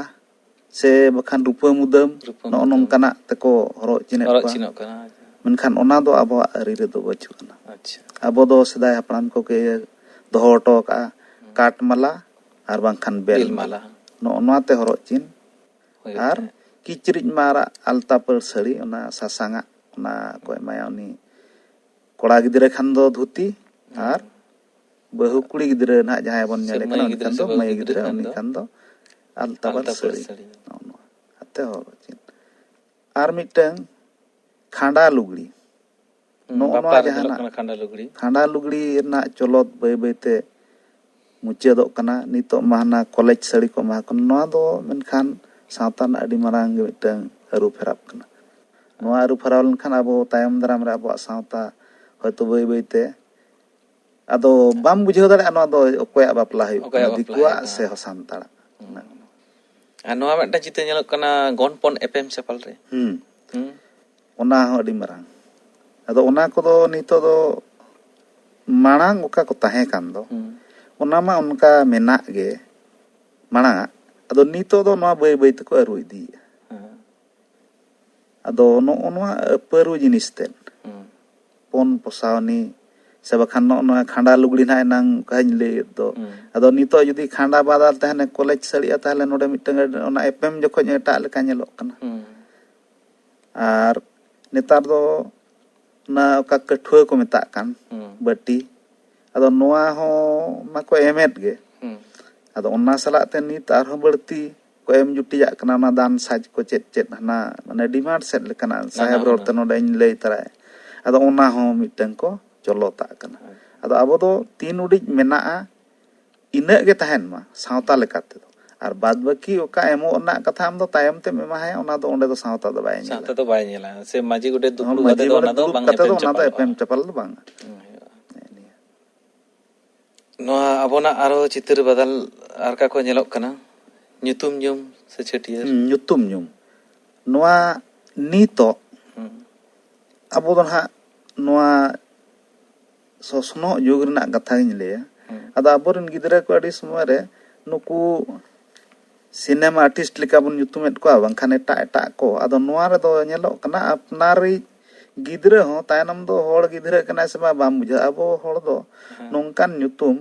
ᱥᱮ ᱵᱟᱠᱷᱟᱱ ᱨᱩᱯᱟᱹ ᱢᱩᱫᱟᱹᱢ, ᱨᱩᱯᱟᱹ ᱱᱚᱜᱼᱚ ᱢᱩᱫᱟᱹᱢ᱾ ᱱᱚᱝᱠᱟᱱᱟᱜ ᱛᱮᱠᱚ ᱦᱚᱨᱚᱜ ᱪᱤᱱᱮᱫ ᱦᱚᱨᱚᱜ ᱠᱚᱣᱟ᱾ ᱪᱤᱱᱚᱜ ᱠᱟᱱᱟ᱾ ᱢᱮᱱᱠᱷᱟᱱ ᱚᱱᱟ ᱫᱚ ᱟᱵᱚᱣᱟᱜ ᱟᱹᱨᱤ ᱨᱮᱫᱚ ᱵᱟᱹᱪᱩᱜ ᱟᱱᱟ᱾ ᱟᱪᱪᱷᱟ᱾ ᱟᱵᱚ ᱫᱚ ᱥᱮᱫᱟᱭ ᱦᱟᱯᱲᱟᱢ ᱠᱚᱜᱮ ᱫᱚᱦᱚ ᱦᱚᱴᱚ ᱟᱠᱟᱫᱼᱟ, ᱦᱩᱸ᱾ ᱠᱟᱴ ᱢᱟᱞᱟ ᱟᱨ ᱵᱟᱝᱠᱷᱟᱱ ᱵᱮᱞ ᱵᱮᱞ ᱢᱟᱞᱟ᱾ ᱢᱟᱞᱟ᱾ ᱱᱚᱜᱼᱚ ᱱᱚᱣᱟ ᱛᱮ ᱦᱚᱨᱚᱜ ᱪᱤᱱ᱾ ᱦᱩᱭᱩᱜ ᱟᱨ ᱛᱟᱦᱮᱸᱫ᱾ ᱠᱤᱪᱨᱤᱡ ᱢᱟ ᱟᱨᱟᱜ ᱟᱞᱛᱟ ᱯᱟᱹᱲ ᱥᱟᱹᱲᱤ, ᱚᱱᱟ ᱥᱟᱥᱟᱝᱟᱜ, ᱚᱱᱟ ᱠᱚ ᱮᱢᱟᱭᱟ ᱩᱱᱤ ᱠᱚᱲᱟ ᱜᱤᱫᱽᱨᱟᱹ ᱠᱷᱟᱱ ᱫᱚ ᱫᱷᱩᱛᱤ, ᱦᱩᱸ᱾ ᱟᱨ ᱵᱟᱹᱦᱩ ᱠᱩᱲᱤ ᱜᱤᱫᱽᱨᱟᱹ ᱱᱟᱦᱟᱜ ᱡᱟᱦᱟᱸᱭ ᱵᱚᱱ ᱥᱮ ᱧᱮᱞᱮ ᱢᱟᱹᱭ ᱠᱟᱱᱟ, ᱩᱱᱤ ᱜᱤᱫᱽᱨᱟᱹ ᱠᱷᱟᱱ ᱥᱮ ᱫᱚ ᱵᱟᱹᱵᱩ ᱢᱟᱹᱭ ᱜᱤᱫᱽᱨᱟᱹ ᱜᱤᱫᱽᱨᱟᱹ, ᱠᱷᱟᱱ ᱩᱱᱤ ᱫᱚ ᱠᱷᱟᱱ ᱫᱚ ᱟᱞᱛᱟ ᱯᱟᱹᱲ ᱟᱞᱛᱟ ᱯᱟᱹᱲ ᱥᱟᱹᱲᱤ᱾ ᱥᱟᱹᱲᱤ᱾ ᱱᱚᱜᱼᱚ ᱱᱚᱣᱟ ᱟᱛᱮ ᱦᱚᱨᱚᱜ ᱪᱤᱱ᱾ ᱟᱨ ᱢᱤᱫᱴᱟᱝ ᱠᱷᱟᱸᱰᱟ ᱞᱩᱜᱽᱲᱤ᱾ ᱦᱩᱸ, ᱱᱚᱜᱼᱚ ᱵᱟᱯᱞᱟ ᱱᱚᱣᱟ ᱨᱮ ᱧᱮᱞᱚᱜ ᱡᱟᱦᱟᱱᱟᱜ ᱠᱟᱱᱟ ᱠᱷᱟᱸᱰᱟ ᱞᱩᱜᱽᱲᱤ᱾ ᱠᱷᱟᱸᱰᱟ ᱞᱩᱜᱽᱲᱤ ᱨᱮᱱᱟᱜ ᱪᱚᱞᱚᱛ ᱵᱟᱹᱭ ᱵᱟᱹᱭᱛᱮ ᱢᱩᱪᱟᱹᱫᱚᱜ ᱠᱟᱱᱟ᱾ ᱱᱤᱛᱚᱜ ᱢᱟ ᱦᱟᱱᱟ ᱠᱚᱞᱮᱡᱽ ᱥᱟᱹᱲᱤ ᱠᱚ ᱮᱢᱟ ᱠᱚ ᱠᱟᱱᱟ᱾ ᱱᱚᱣᱟ ᱫᱚ ᱢᱮᱱᱠᱷᱟᱱ ᱥᱟᱶᱛᱟ ᱨᱮᱱᱟᱜ ᱟᱹᱰᱤ ᱢᱟᱨᱟᱝ ᱜᱮ ᱢᱤᱫᱴᱟᱝ ᱟᱹᱨᱩ ᱯᱷᱮᱨᱟᱜ ᱠᱟᱱᱟ᱾ ᱱᱚᱣᱟ ᱟᱹᱨᱩ ᱯᱷᱮᱨᱟᱣ ᱞᱮᱱᱠᱷᱟᱱ ᱟᱵᱚ ᱛᱟᱭᱚᱢ ᱫᱟᱨᱟᱢ ᱨᱮ ᱟᱵᱚᱣᱟᱜ ᱥᱟᱶᱛᱟ ᱦᱚᱭᱛᱳ ᱵᱟᱹᱭ ᱵᱟᱹᱭᱛᱮ ᱟᱫᱚ ᱵᱟᱢ ᱵᱩᱡᱷᱟᱹᱣ ᱫᱟᱲᱮᱭᱟᱜᱼᱟ ᱱᱚᱣᱟ ᱫᱚ ᱚᱠᱚᱭᱟᱜ ᱵᱟᱯᱞᱟ ᱦᱩᱭᱩᱜ ᱚᱠᱚᱭᱟᱜ ᱠᱟᱱᱟ, ᱵᱟᱯᱞᱟ ᱫᱤᱠᱩᱣᱟᱜ ᱦᱩᱭᱩᱜ ᱥᱮ ᱠᱟᱱᱟ? ᱥᱟᱱᱛᱟᱲᱟᱜ᱾ ᱦᱩᱸ᱾ ᱟᱨ ᱱᱚᱣᱟ ᱢᱤᱫᱴᱟᱝ ᱪᱤᱛᱟᱹᱨ ᱧᱮᱞᱚᱜ ᱠᱟᱱᱟ, ᱜᱚᱱᱯᱚᱱ ᱮᱯᱮᱢ ᱪᱟᱯᱟᱞ ᱨᱮ᱾ ᱦᱩᱸ᱾ ᱦᱩᱸ᱾ ᱚᱱᱟ ᱦᱚᱸ ᱟᱹᱰᱤ ᱢᱟᱨᱟᱝ᱾ ᱟᱫᱚ ᱚᱱᱟ ᱠᱚᱫᱚ ᱱᱤᱛᱚᱜ ᱫᱚ ᱢᱟᱲᱟᱝ ᱚᱠᱟ ᱠᱚ ᱛᱟᱦᱮᱸ ᱠᱟᱱ ᱫᱚ, ᱦᱩᱸ᱾ ᱚᱱᱟ ᱢᱟ ᱚᱱᱠᱟ ᱢᱮᱱᱟᱜ ᱜᱮ ᱢᱟᱲᱟᱝ ᱟᱜ᱾ ᱟᱫᱚ ᱱᱤᱛᱚᱜ ᱫᱚ ᱱᱚᱣᱟ ᱵᱟᱹᱭ ᱵᱟᱹᱭ ᱛᱮᱠᱚ ᱟᱹᱨᱩ ᱤᱫᱤᱭᱮᱫᱼᱟ᱾ ᱦᱮᱸ᱾ ᱟᱫᱚ ᱱᱚᱜᱼᱚ ᱱᱚᱣᱟ ᱟᱹᱯᱟᱹᱨᱩ ᱡᱤᱱᱤᱥ ᱛᱮᱫ, ᱦᱩᱸ᱾ ᱯᱚᱱ ᱯᱚᱥᱟᱣᱱᱤ, ᱥᱮ ᱵᱟᱠᱷᱟᱱ ᱱᱚᱜᱼᱚ ᱱᱚᱣᱟ ᱠᱷᱟᱸᱰᱟ ᱞᱩᱜᱽᱲᱤ ᱱᱟᱦᱟᱜ ᱮᱱᱟᱝ ᱚᱱᱠᱟᱧ ᱞᱟᱹᱭᱮᱫ ᱫᱚ᱾ ᱦᱩᱸ᱾ ᱟᱫᱚ ᱱᱤᱛᱚᱜ ᱡᱩᱫᱤ ᱠᱷᱟᱸᱰᱟ ᱵᱟᱫᱟᱞ ᱛᱟᱦᱮᱱᱟ ᱠᱚᱞᱮᱡᱽ ᱥᱟᱹᱲᱤᱜᱼᱟ, ᱛᱟᱦᱚᱞᱮ ᱱᱚᱰᱮ ᱢᱤᱫᱴᱟᱝ ᱚᱱᱟ ᱮᱯᱮᱢ ᱡᱚᱠᱷᱚᱡ ᱮᱴᱟᱜ ᱞᱮᱠᱟ ᱧᱮᱞᱚᱜ ᱠᱟᱱᱟ᱾ ᱦᱩᱸ᱾ ᱟᱨ ᱱᱮᱛᱟᱨ ᱫᱚ ᱚᱱᱟ ᱚᱠᱟ ᱠᱟᱹᱴᱷᱩᱣᱟᱹ ᱠᱚ ᱢᱮᱛᱟᱜ ᱠᱟᱱ, ᱦᱩᱸ᱾ ᱵᱟᱹᱴᱤ, ᱟᱫᱚ ᱱᱚᱣᱟ ᱦᱚᱸ ᱢᱟᱠᱚ ᱮᱢᱮᱫ ᱜᱮ᱾ ᱦᱩᱸ᱾ ᱟᱫᱚ ᱚᱱᱟ ᱥᱟᱞᱟᱜ ᱛᱮ ᱱᱤᱛ ᱟᱨᱦᱚᱸ ᱵᱟᱹᱲᱛᱤ ᱠᱚ ᱮᱢ ᱡᱩᱴᱤᱡᱟᱜ ᱠᱟᱱᱟ, ᱚᱱᱟ ᱫᱟᱱ ᱥᱟᱡᱽ ᱠᱚ ᱪᱮᱫ ᱪᱮᱫ ᱦᱟᱱᱟ, ᱢᱟᱱᱮ, ᱰᱤᱢᱟᱱᱰ ᱥᱮᱫ ᱞᱮᱠᱟᱱᱟᱜ ᱱᱟᱱᱟ ᱥᱟᱦᱮᱵ ᱨᱚᱲ ᱦᱩᱱᱟᱹᱨ᱾ ᱛᱮ ᱱᱚᱰᱮᱧ ᱞᱟᱹᱭ ᱛᱚᱨᱟᱭᱟ᱾ ᱟᱫᱚ ᱚᱱᱟ ᱦᱚᱸ ᱢᱤᱫᱴᱟᱝ ᱠᱚ ᱪᱚᱞᱚᱛᱟᱜ ᱠᱟᱱᱟ᱾ ᱦᱳᱭ᱾ ᱟᱫᱚ ᱟᱵᱚ ᱫᱚ ᱛᱤᱱ ᱩᱰᱤᱡ ᱢᱮᱱᱟᱜᱼᱟ, ᱤᱱᱟᱹᱜ ᱜᱮ ᱛᱟᱦᱮᱱ ᱢᱟ ᱥᱟᱶᱛᱟ ᱞᱮᱠᱟ ᱛᱮᱫᱚ᱾ ᱟᱨ ᱵᱟᱫ ᱵᱟᱹᱠᱤ ᱚᱠᱟ ᱮᱢᱚᱜ ᱨᱮᱱᱟᱜ ᱠᱟᱛᱷᱟ ᱟᱢ ᱫᱚ ᱛᱟᱭᱚᱢ ᱛᱮᱢ ᱮᱢᱟᱭᱟ, ᱚᱱᱟ ᱫᱚ ᱚᱸᱰᱮ ᱫᱚ ᱥᱟᱶᱛᱟ ᱫᱚ ᱵᱟᱭ ᱧᱮᱞᱟ᱾ ᱥᱟᱶᱛᱟ ᱫᱚ ᱵᱟᱭ ᱧᱮᱞᱟ᱾ ᱥᱮ ᱢᱟᱹᱡᱷᱤ ᱜᱚᱰᱮᱛ ᱫᱩᱯᱲᱩᱵ ᱢᱟᱹᱡᱷᱤ ᱠᱟᱛᱮ ᱫᱚ ᱜᱚᱰᱮᱛ ᱚᱱᱟ ᱫᱚ ᱫᱩᱲᱩᱵ ᱮᱯᱮᱢ ᱠᱟᱛᱮ ᱫᱚ ᱪᱟᱯᱟᱞ ᱚᱱᱟ ᱫᱚ ᱵᱟᱝ ᱮᱯᱮᱢ ᱪᱟᱯᱟᱞ ᱫᱚ ᱵᱟᱝᱟ᱾ ᱦᱩᱭᱩᱜᱼᱟ᱾ ᱱᱚᱣᱟ ᱟᱵᱚᱱᱟᱜ ᱟᱨᱚ ᱪᱤᱛᱟᱹᱨ ᱵᱟᱫᱟᱞ ᱟᱨ ᱚᱠᱟ ᱠᱚ ᱧᱮᱞᱚᱜ ᱠᱟᱱᱟ? ᱧᱩᱛᱩᱢ ᱧᱩᱢ ᱥᱮ ᱪᱷᱟᱹᱴᱭᱟᱹᱨ? ᱦᱩᱸ, ᱧᱩᱛᱩᱢ ᱧᱩᱢ᱾ ᱱᱚᱣᱟ ᱱᱤᱛᱚᱜ ᱦᱩᱸ᱾ ᱟᱵᱚ ᱫᱚ ᱱᱟᱦᱟᱜ ᱱᱚᱣᱟ ᱥᱚᱥᱱᱚᱜ ᱡᱩᱜᱽ ᱨᱮᱱᱟᱜ ᱠᱟᱛᱷᱟ ᱜᱤᱧ ᱞᱟᱹᱭᱟ᱾ ᱦᱩᱸ᱾ ᱟᱫᱚ ᱟᱵᱚᱨᱮᱱ ᱜᱤᱫᱽᱨᱟᱹ ᱠᱚ ᱟᱹᱰᱤ ᱥᱚᱢᱚᱭ ᱨᱮ ᱱᱩᱠᱩ ᱥᱤᱱᱮᱢᱟ ᱟᱨᱴᱤᱥᱴ ᱞᱮᱠᱟ ᱵᱚᱱ ᱧᱩᱛᱩᱢᱮᱫ ᱠᱚᱣᱟ, ᱵᱟᱝᱠᱷᱟᱱ ᱮᱴᱟᱜ ᱮᱴᱟᱜ ᱠᱚ᱾ ᱟᱫᱚ ᱱᱚᱣᱟ ᱨᱮᱫᱚ ᱧᱮᱞᱚᱜ ᱠᱟᱱᱟ, ᱟᱯᱱᱟᱨᱤᱡ ᱜᱤᱫᱽᱨᱟᱹ ᱦᱚᱸ ᱛᱟᱭᱱᱚᱢ ᱫᱚ ᱦᱚᱲ ᱜᱤᱫᱽᱨᱟᱹ ᱠᱟᱱᱟᱭ ᱥᱮ ᱵᱟᱝ, ᱵᱟᱝ ᱵᱩᱡᱷᱟᱹᱜᱼᱟ᱾ ᱟᱵᱚ ᱦᱚᱲ ᱫᱚ ᱦᱮᱸ᱾ ᱱᱚᱝᱠᱟᱱ ᱧᱩᱛᱩᱢ,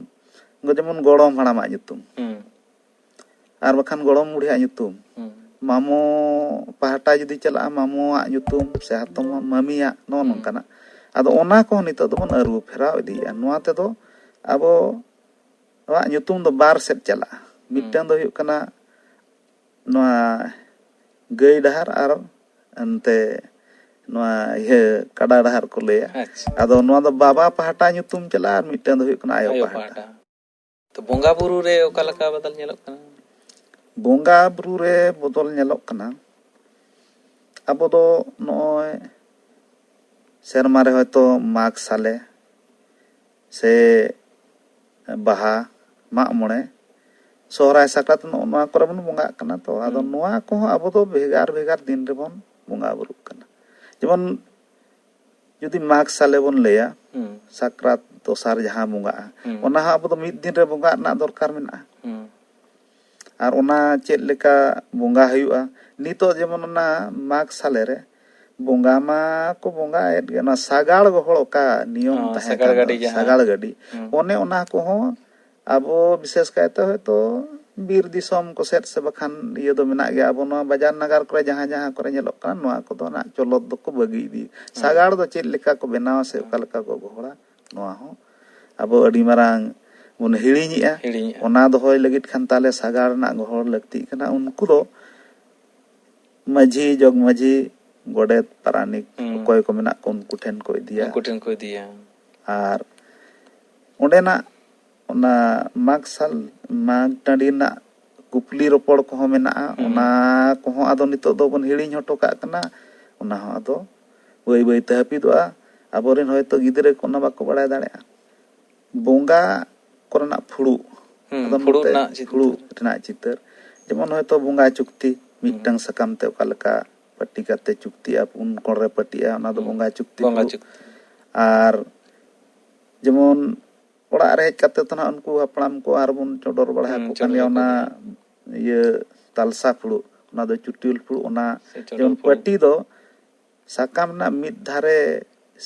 ᱡᱮᱢᱚᱱ ᱜᱚᱲᱚᱢ ᱦᱟᱲᱟᱢᱟᱜ ᱧᱩᱛᱩᱢ᱾ ᱦᱩᱸ᱾ ᱟᱨ ᱵᱟᱠᱷᱟᱱ ᱜᱚᱲᱚᱢ ᱵᱩᱲᱦᱤᱭᱟᱜ ᱧᱩᱛᱩᱢ᱾ ᱦᱩᱸ᱾ ᱢᱟᱢᱚ ᱯᱟᱦᱴᱟ ᱡᱩᱫᱤ ᱪᱟᱞᱟᱜᱼᱟ, ᱢᱟᱢᱚᱣᱟᱜ ᱧᱩᱛᱩᱢ ᱥᱮ ᱦᱟᱛᱚᱢ ᱢᱟᱹᱢᱤᱭᱟᱜ, ᱱᱚᱜᱼᱚ ᱦᱩᱸ᱾ ᱱᱚᱝᱠᱟᱱᱟᱜ᱾ ᱟᱫᱚ ᱚᱱᱟ ᱠᱚᱦᱚᱸ ᱱᱤᱛᱚᱜ ᱫᱚᱵᱚᱱ ᱟᱹᱨᱩ ᱯᱷᱮᱨᱟᱣ ᱤᱫᱤᱭᱮᱫᱼᱟ᱾ ᱱᱚᱣᱟ ᱛᱮᱫᱚ ᱟᱵᱚᱣᱟᱜ ᱧᱩᱛᱩᱢ ᱫᱚ ᱵᱟᱨ ᱥᱮᱫ ᱪᱟᱞᱟᱜᱼᱟ᱾ ᱦᱩᱸ᱾ ᱢᱤᱫᱴᱟᱝ ᱫᱚ ᱦᱩᱭᱩᱜ ᱠᱟᱱᱟ ᱱᱚᱣᱟ ᱜᱟᱹᱭ ᱰᱟᱦᱟᱨ ᱟᱨ ᱮᱱᱛᱮ ᱱᱚᱣᱟ ᱤᱭᱟᱹ ᱠᱟᱰᱟ ᱰᱟᱦᱟᱨ ᱠᱚ ᱞᱟᱹᱭᱟ᱾ ᱟᱪᱪᱷᱟ᱾ ᱟᱫᱚ ᱱᱚᱣᱟ ᱫᱚ ᱵᱟᱵᱟ ᱯᱟᱦᱴᱟ ᱧᱩᱛᱩᱢ ᱪᱟᱞᱟᱜᱼᱟ ᱟᱨ ᱢᱤᱫᱴᱟᱝ ᱫᱚ ᱦᱩᱭᱩᱜ ᱠᱟᱱᱟ ᱟᱭᱳ ᱟᱭᱳ ᱯᱟᱦᱴᱟ᱾ ᱯᱟᱦᱴᱟ᱾ ᱛᱚ ᱵᱚᱸᱜᱟ ᱵᱩᱨᱩ ᱨᱮ ᱚᱠᱟ ᱞᱮᱠᱟ ᱵᱚᱫᱚᱞ ᱧᱮᱞᱚᱜ ᱠᱟᱱᱟ? ᱵᱚᱸᱜᱟ ᱵᱩᱨᱩ ᱨᱮ ᱵᱚᱫᱚᱞ ᱧᱮᱞᱚᱜ ᱠᱟᱱᱟ᱾ ᱟᱵᱚ ᱫᱚ ᱱᱚᱜᱼᱚᱭ ᱥᱮᱨᱢᱟ ᱨᱮ ᱦᱚᱭᱛᱳ ᱢᱟᱜᱽ ᱥᱟᱞᱮ ᱥᱮ ᱵᱟᱦᱟ, ᱢᱟᱜ ᱢᱚᱬᱮ, ᱥᱚᱦᱨᱟᱭ, ᱥᱟᱠᱨᱟᱛ, ᱱᱚᱜᱼᱚ ᱱᱚᱣᱟ ᱠᱚᱨᱮ ᱵᱚᱱ ᱵᱚᱸᱜᱟᱜ ᱠᱟᱱᱟ᱾ ᱛᱚ ᱟᱫᱚ ᱦᱩᱸ᱾ ᱱᱚᱣᱟ ᱠᱚᱦᱚᱸ ᱟᱵᱚ ᱫᱚ ᱵᱷᱮᱜᱟᱨ ᱵᱷᱮᱜᱟᱨ ᱫᱤᱱ ᱨᱮᱵᱚᱱ ᱵᱚᱸᱜᱟ ᱵᱩᱨᱩᱜ ᱠᱟᱱᱟ᱾ ᱡᱮᱢᱚᱱ ᱡᱩᱫᱤ ᱢᱟᱜᱽ ᱥᱟᱞᱮ ᱵᱚᱱ ᱞᱟᱹᱭᱟ, ᱦᱩᱸ᱾ ᱥᱟᱠᱨᱟᱛ ᱫᱚᱥᱟᱨ ᱡᱟᱦᱟᱸ ᱵᱚᱸᱜᱟᱜᱼᱟ, ᱦᱩᱸ᱾ ᱚᱱᱟ ᱦᱚᱸ ᱟᱵᱚ ᱫᱚ ᱢᱤᱫ ᱫᱤᱱ ᱨᱮ ᱵᱚᱸᱜᱟᱜ ᱨᱮᱱᱟᱜ ᱫᱚᱨᱠᱟᱨ ᱢᱮᱱᱟᱜᱼᱟ᱾ ᱦᱩᱸ᱾ ᱟᱨ ᱚᱱᱟ ᱪᱮᱫ ᱞᱮᱠᱟ ᱵᱚᱸᱜᱟ ᱦᱩᱭᱩᱜᱼᱟ? ᱱᱤᱛᱚᱜ ᱡᱮᱢᱚᱱ ᱚᱱᱟ ᱢᱟᱜᱽ ᱥᱟᱞᱮ ᱨᱮ ᱵᱚᱸᱜᱟ ᱢᱟ ᱠᱚ ᱵᱚᱸᱜᱟᱭᱮᱫ ᱜᱮ, ᱚᱱᱟ ᱥᱟᱜᱟᱲ ᱜᱚᱦᱚᱲ ᱚᱠᱟ ᱱᱤᱭᱚᱢ ᱦᱚᱸ, ᱛᱟᱦᱮᱸ ᱥᱟᱜᱟᱲ ᱠᱟᱱ ᱫᱚ, ᱜᱟᱹᱰᱤ ᱡᱟᱦᱟᱸ᱾ ᱥᱟᱜᱟᱲ ᱜᱟᱹᱰᱤ, ᱦᱩᱸ᱾ ᱚᱱᱮ ᱚᱱᱟ ᱠᱚᱦᱚᱸ ᱟᱵᱚ ᱵᱤᱥᱮᱥ ᱠᱟᱭᱛᱮ ᱦᱚᱭᱛᱳ ᱵᱤᱨ ᱫᱤᱥᱚᱢ ᱠᱚ ᱥᱮᱫ ᱥᱮ ᱵᱟᱠᱷᱟᱱ ᱤᱭᱟᱹ ᱫᱚ ᱢᱮᱱᱟᱜ ᱜᱮᱭᱟ᱾ ᱟᱵᱚ ᱱᱚᱣᱟ ᱵᱟᱡᱟᱨ ᱱᱟᱜᱟᱨ ᱠᱚᱨᱮ ᱡᱟᱦᱟᱸ ᱡᱟᱦᱟᱸ ᱠᱚᱨᱮ ᱧᱮᱞᱚᱜ ᱠᱟᱱᱟ, ᱱᱚᱣᱟ ᱠᱚᱫᱚ ᱱᱟᱜ ᱪᱚᱞᱚᱛ ᱫᱚᱠᱚ ᱵᱟᱹᱜᱤ ᱤᱫᱤ᱾ ᱦᱩᱸ᱾ ᱥᱟᱜᱟᱲ ᱫᱚ ᱪᱮᱫ ᱞᱮᱠᱟ ᱠᱚ ᱵᱮᱱᱟᱣᱟ ᱥᱮ ᱦᱩᱸ᱾ ᱚᱠᱟ ᱞᱮᱠᱟ ᱠᱚ ᱜᱚᱦᱚᱲᱟ, ᱱᱚᱣᱟ ᱦᱚᱸ ᱟᱵᱚ ᱟᱹᱰᱤ ᱢᱟᱨᱟᱝ ᱵᱚᱱ ᱦᱤᱲᱤᱧᱮᱜᱼᱟ᱾ ᱦᱤᱲᱤᱧᱮᱜᱼᱟ᱾ ᱚᱱᱟ ᱫᱚᱦᱚᱭ ᱞᱟᱹᱜᱤᱫ ᱠᱷᱟᱱ ᱛᱟᱦᱞᱮ ᱥᱟᱜᱟᱲ ᱨᱮᱱᱟᱜ ᱜᱚᱦᱚᱲ ᱞᱟᱹᱠᱛᱤᱜ ᱠᱟᱱᱟ᱾ ᱩᱱᱠᱩ ᱫᱚ ᱢᱟᱹᱡᱷᱤ, ᱡᱚᱜᱽ ᱢᱟᱹᱡᱷᱤ, ᱜᱚᱰᱮᱛ, ᱯᱟᱨᱟᱱᱤᱠ, ᱦᱩᱸ᱾ ᱚᱠᱚᱭ ᱠᱚ ᱢᱮᱱᱟᱜ ᱠᱚ, ᱩᱱᱠᱩ ᱴᱷᱮᱱ ᱠᱚ ᱤᱫᱤᱭᱟ᱾ ᱩᱱᱠᱩ ᱴᱷᱮᱱ ᱠᱚ ᱤᱫᱤᱭᱟ᱾ ᱟᱨ ᱚᱸᱰᱮᱱᱟᱜ ᱚᱱᱟ ᱢᱟᱜᱽ ᱥᱟᱞ, ᱢᱟᱜᱽ ᱴᱟᱺᱰᱤ ᱨᱮᱱᱟᱜ ᱠᱩᱠᱞᱤ ᱨᱚᱯᱚᱲ ᱠᱚᱦᱚᱸ ᱢᱮᱱᱟᱜᱼᱟ᱾ ᱦᱩᱸ᱾ ᱚᱱᱟ ᱠᱚᱦᱚᱸ ᱟᱫᱚ ᱱᱤᱛᱚᱜ ᱫᱚᱵᱚᱱ ᱦᱤᱲᱤᱧ ᱦᱚᱴᱚ ᱠᱟᱜ ᱠᱟᱱᱟ᱾ ᱚᱱᱟ ᱦᱚᱸ ᱟᱫᱚ ᱵᱟᱹᱭ ᱵᱟᱹᱭ ᱛᱮ ᱦᱟᱹᱯᱤᱫᱚᱜᱼᱟ᱾ ᱟᱵᱚᱨᱮᱱ ᱦᱚᱭᱛᱳ ᱜᱤᱫᱽᱨᱟᱹ ᱠᱚ ᱚᱱᱟ ᱵᱟᱠᱚ ᱵᱟᱲᱟᱭ ᱫᱟᱲᱮᱭᱟᱜᱼᱟ᱾ ᱵᱚᱸᱜᱟ ᱠᱚᱨᱮᱱᱟᱜ ᱯᱷᱩᱲᱩᱜ, ᱦᱩᱸ, ᱟᱫᱚ ᱯᱷᱩᱲᱩᱜ ᱱᱚᱛᱮ ᱨᱮᱱᱟᱜ ᱪᱤᱛᱟᱹᱨ᱾ ᱯᱷᱩᱲᱩᱜ ᱨᱮᱱᱟᱜ ᱪᱤᱛᱟᱹᱨ, ᱡᱮᱢᱚᱱ ᱦᱚᱭᱛᱳ ᱵᱚᱸᱜᱟ ᱪᱩᱠᱛᱤ, ᱦᱩᱸ᱾ ᱢᱤᱫᱴᱟᱝ ᱥᱟᱠᱟᱢ ᱛᱮ ᱚᱠᱟ ᱞᱮᱠᱟ ᱯᱟᱹᱴᱤ ᱠᱟᱛᱮ ᱪᱩᱠᱛᱤᱜᱼᱟ, ᱯᱩᱱ ᱠᱚᱬ ᱨᱮ ᱯᱟᱹᱴᱤᱜᱼᱟ, ᱚᱱᱟ ᱫᱚ ᱦᱩᱸ᱾ ᱵᱚᱸᱜᱟ ᱪᱩᱠᱛᱤ ᱵᱚᱸᱜᱟ ᱯᱷᱩᱲᱩᱜ᱾ ᱪᱩᱠᱛᱤ᱾ ᱟᱨ ᱡᱮᱢᱚᱱ ᱚᱲᱟᱜ ᱨᱮ ᱦᱮᱡ ᱠᱟᱛᱮ ᱫᱚ ᱱᱟᱦᱟᱜ ᱩᱱᱠᱩ ᱦᱟᱯᱲᱟᱢ ᱠᱚ ᱟᱨᱵᱚᱱ ᱪᱚᱰᱚᱨ ᱵᱟᱲᱟ ᱦᱩᱸ, ᱟᱠᱚ ᱠᱟᱱ ᱪᱚᱰᱚᱨ ᱜᱮᱭᱟ᱾ ᱟᱠᱚ ᱚᱱᱟ ᱜᱮ᱾ ᱤᱭᱟᱹ ᱛᱟᱞᱥᱟ ᱯᱷᱩᱲᱩᱜ, ᱚᱱᱟ ᱫᱚ ᱪᱩᱴᱭᱩᱞ ᱯᱷᱩᱲᱩᱜ, ᱚᱱᱟ ᱥᱮ ᱪᱚᱰᱚᱨ ᱡᱮᱢᱚᱱ ᱯᱷᱩᱲᱩᱜ᱾ ᱯᱟᱹᱴᱤ ᱫᱚ ᱥᱟᱠᱟᱢ ᱨᱮᱱᱟᱜ ᱢᱤᱫ ᱫᱷᱟᱨᱮ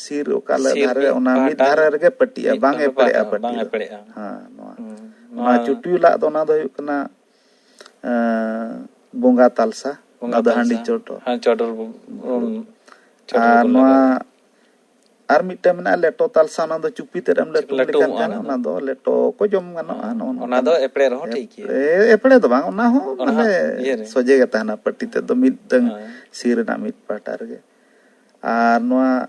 ᱥᱤᱨ ᱚᱠᱟ ᱞᱮ ᱥᱤᱨ ᱫᱷᱟᱨᱮ, ᱢᱤᱫ ᱚᱱᱟ ᱢᱤᱫ ᱯᱟᱦᱴᱟ ᱫᱷᱟᱨᱮ ᱨᱮᱜᱮ ᱯᱟᱹᱴᱤᱜᱼᱟ, ᱢᱤᱫ ᱵᱟᱝ ᱯᱟᱦᱴᱟ ᱮᱯᱲᱮᱜᱼᱟ ᱯᱟᱹᱴᱤ ᱵᱟᱝ ᱫᱚ᱾ ᱮᱯᱲᱮᱜᱼᱟ᱾ ᱦᱮᱸ, ᱱᱚᱣᱟ᱾ ᱦᱩᱸ, ᱱᱚᱣᱟ ᱱᱚᱣᱟ ᱪᱩᱴᱭᱩᱞᱟᱜ ᱫᱚ ᱚᱱᱟ ᱫᱚ ᱦᱩᱭᱩᱜ ᱠᱟᱱᱟ, ᱮᱸ, ᱵᱚᱸᱜᱟ ᱛᱟᱞᱥᱟ, ᱵᱚᱸᱜᱟ ᱚᱱᱟ ᱫᱚ ᱦᱟᱺᱰᱤ ᱛᱟᱞᱥᱟ᱾ ᱪᱚᱰᱚᱨ᱾ ᱦᱮᱸ, ᱪᱚᱰᱚᱨ ᱵᱚ-, ᱩᱢ, ᱪᱚᱰᱚᱨ ᱟᱨ ᱵᱚᱱ ᱱᱚᱣᱟ ᱞᱟᱜᱟᱣᱟ᱾ ᱟᱨ ᱢᱤᱫᱴᱟᱝ ᱢᱮᱱᱟᱜᱼᱟ ᱞᱮᱴᱚ ᱛᱟᱞᱥᱟ, ᱚᱱᱟ ᱫᱚ ᱪᱩᱯᱤ ᱛᱮᱫ ᱮᱢ ᱞᱟᱹᱴᱩᱢ ᱞᱮᱠᱷᱟᱱ ᱞᱟᱹᱴᱩᱢᱚᱜᱼᱟ ᱜᱟᱱ, ᱚᱱᱟ ᱫᱚ᱾ ᱚᱱᱟ ᱫᱚ ᱞᱮᱴᱚ ᱠᱚ ᱡᱚᱢ ᱜᱟᱱᱚᱜᱼᱟ, ᱦᱮᱸ, ᱱᱚᱜᱼᱚ ᱚᱱᱟ ᱱᱚᱝᱠᱟᱱ᱾ ᱫᱚ ᱮᱯᱲᱮ ᱨᱮᱦᱚᱸ ᱴᱷᱤᱠ ᱜᱮᱭᱟ᱾ ᱮᱯ-, ᱮᱯᱲᱮ ᱫᱚ ᱵᱟᱝ, ᱚᱱᱟ ᱦᱚᱸ ᱚᱱᱟ ᱢᱟᱱᱮ ᱦᱚᱸ ᱤᱭᱟᱹ ᱨᱮ᱾ ᱥᱚᱡᱷᱮ ᱜᱮ ᱛᱟᱦᱮᱱᱟ, ᱯᱟᱹᱴᱤ ᱛᱮᱫ ᱫᱚ ᱢᱤᱫᱴᱟᱝ ᱦᱮᱸ᱾ ᱥᱤᱨ ᱨᱮᱱᱟᱜ ᱢᱤᱫ ᱯᱟᱦᱴᱟ ᱨᱮᱜᱮ᱾ ᱟᱨ ᱱᱚᱣᱟ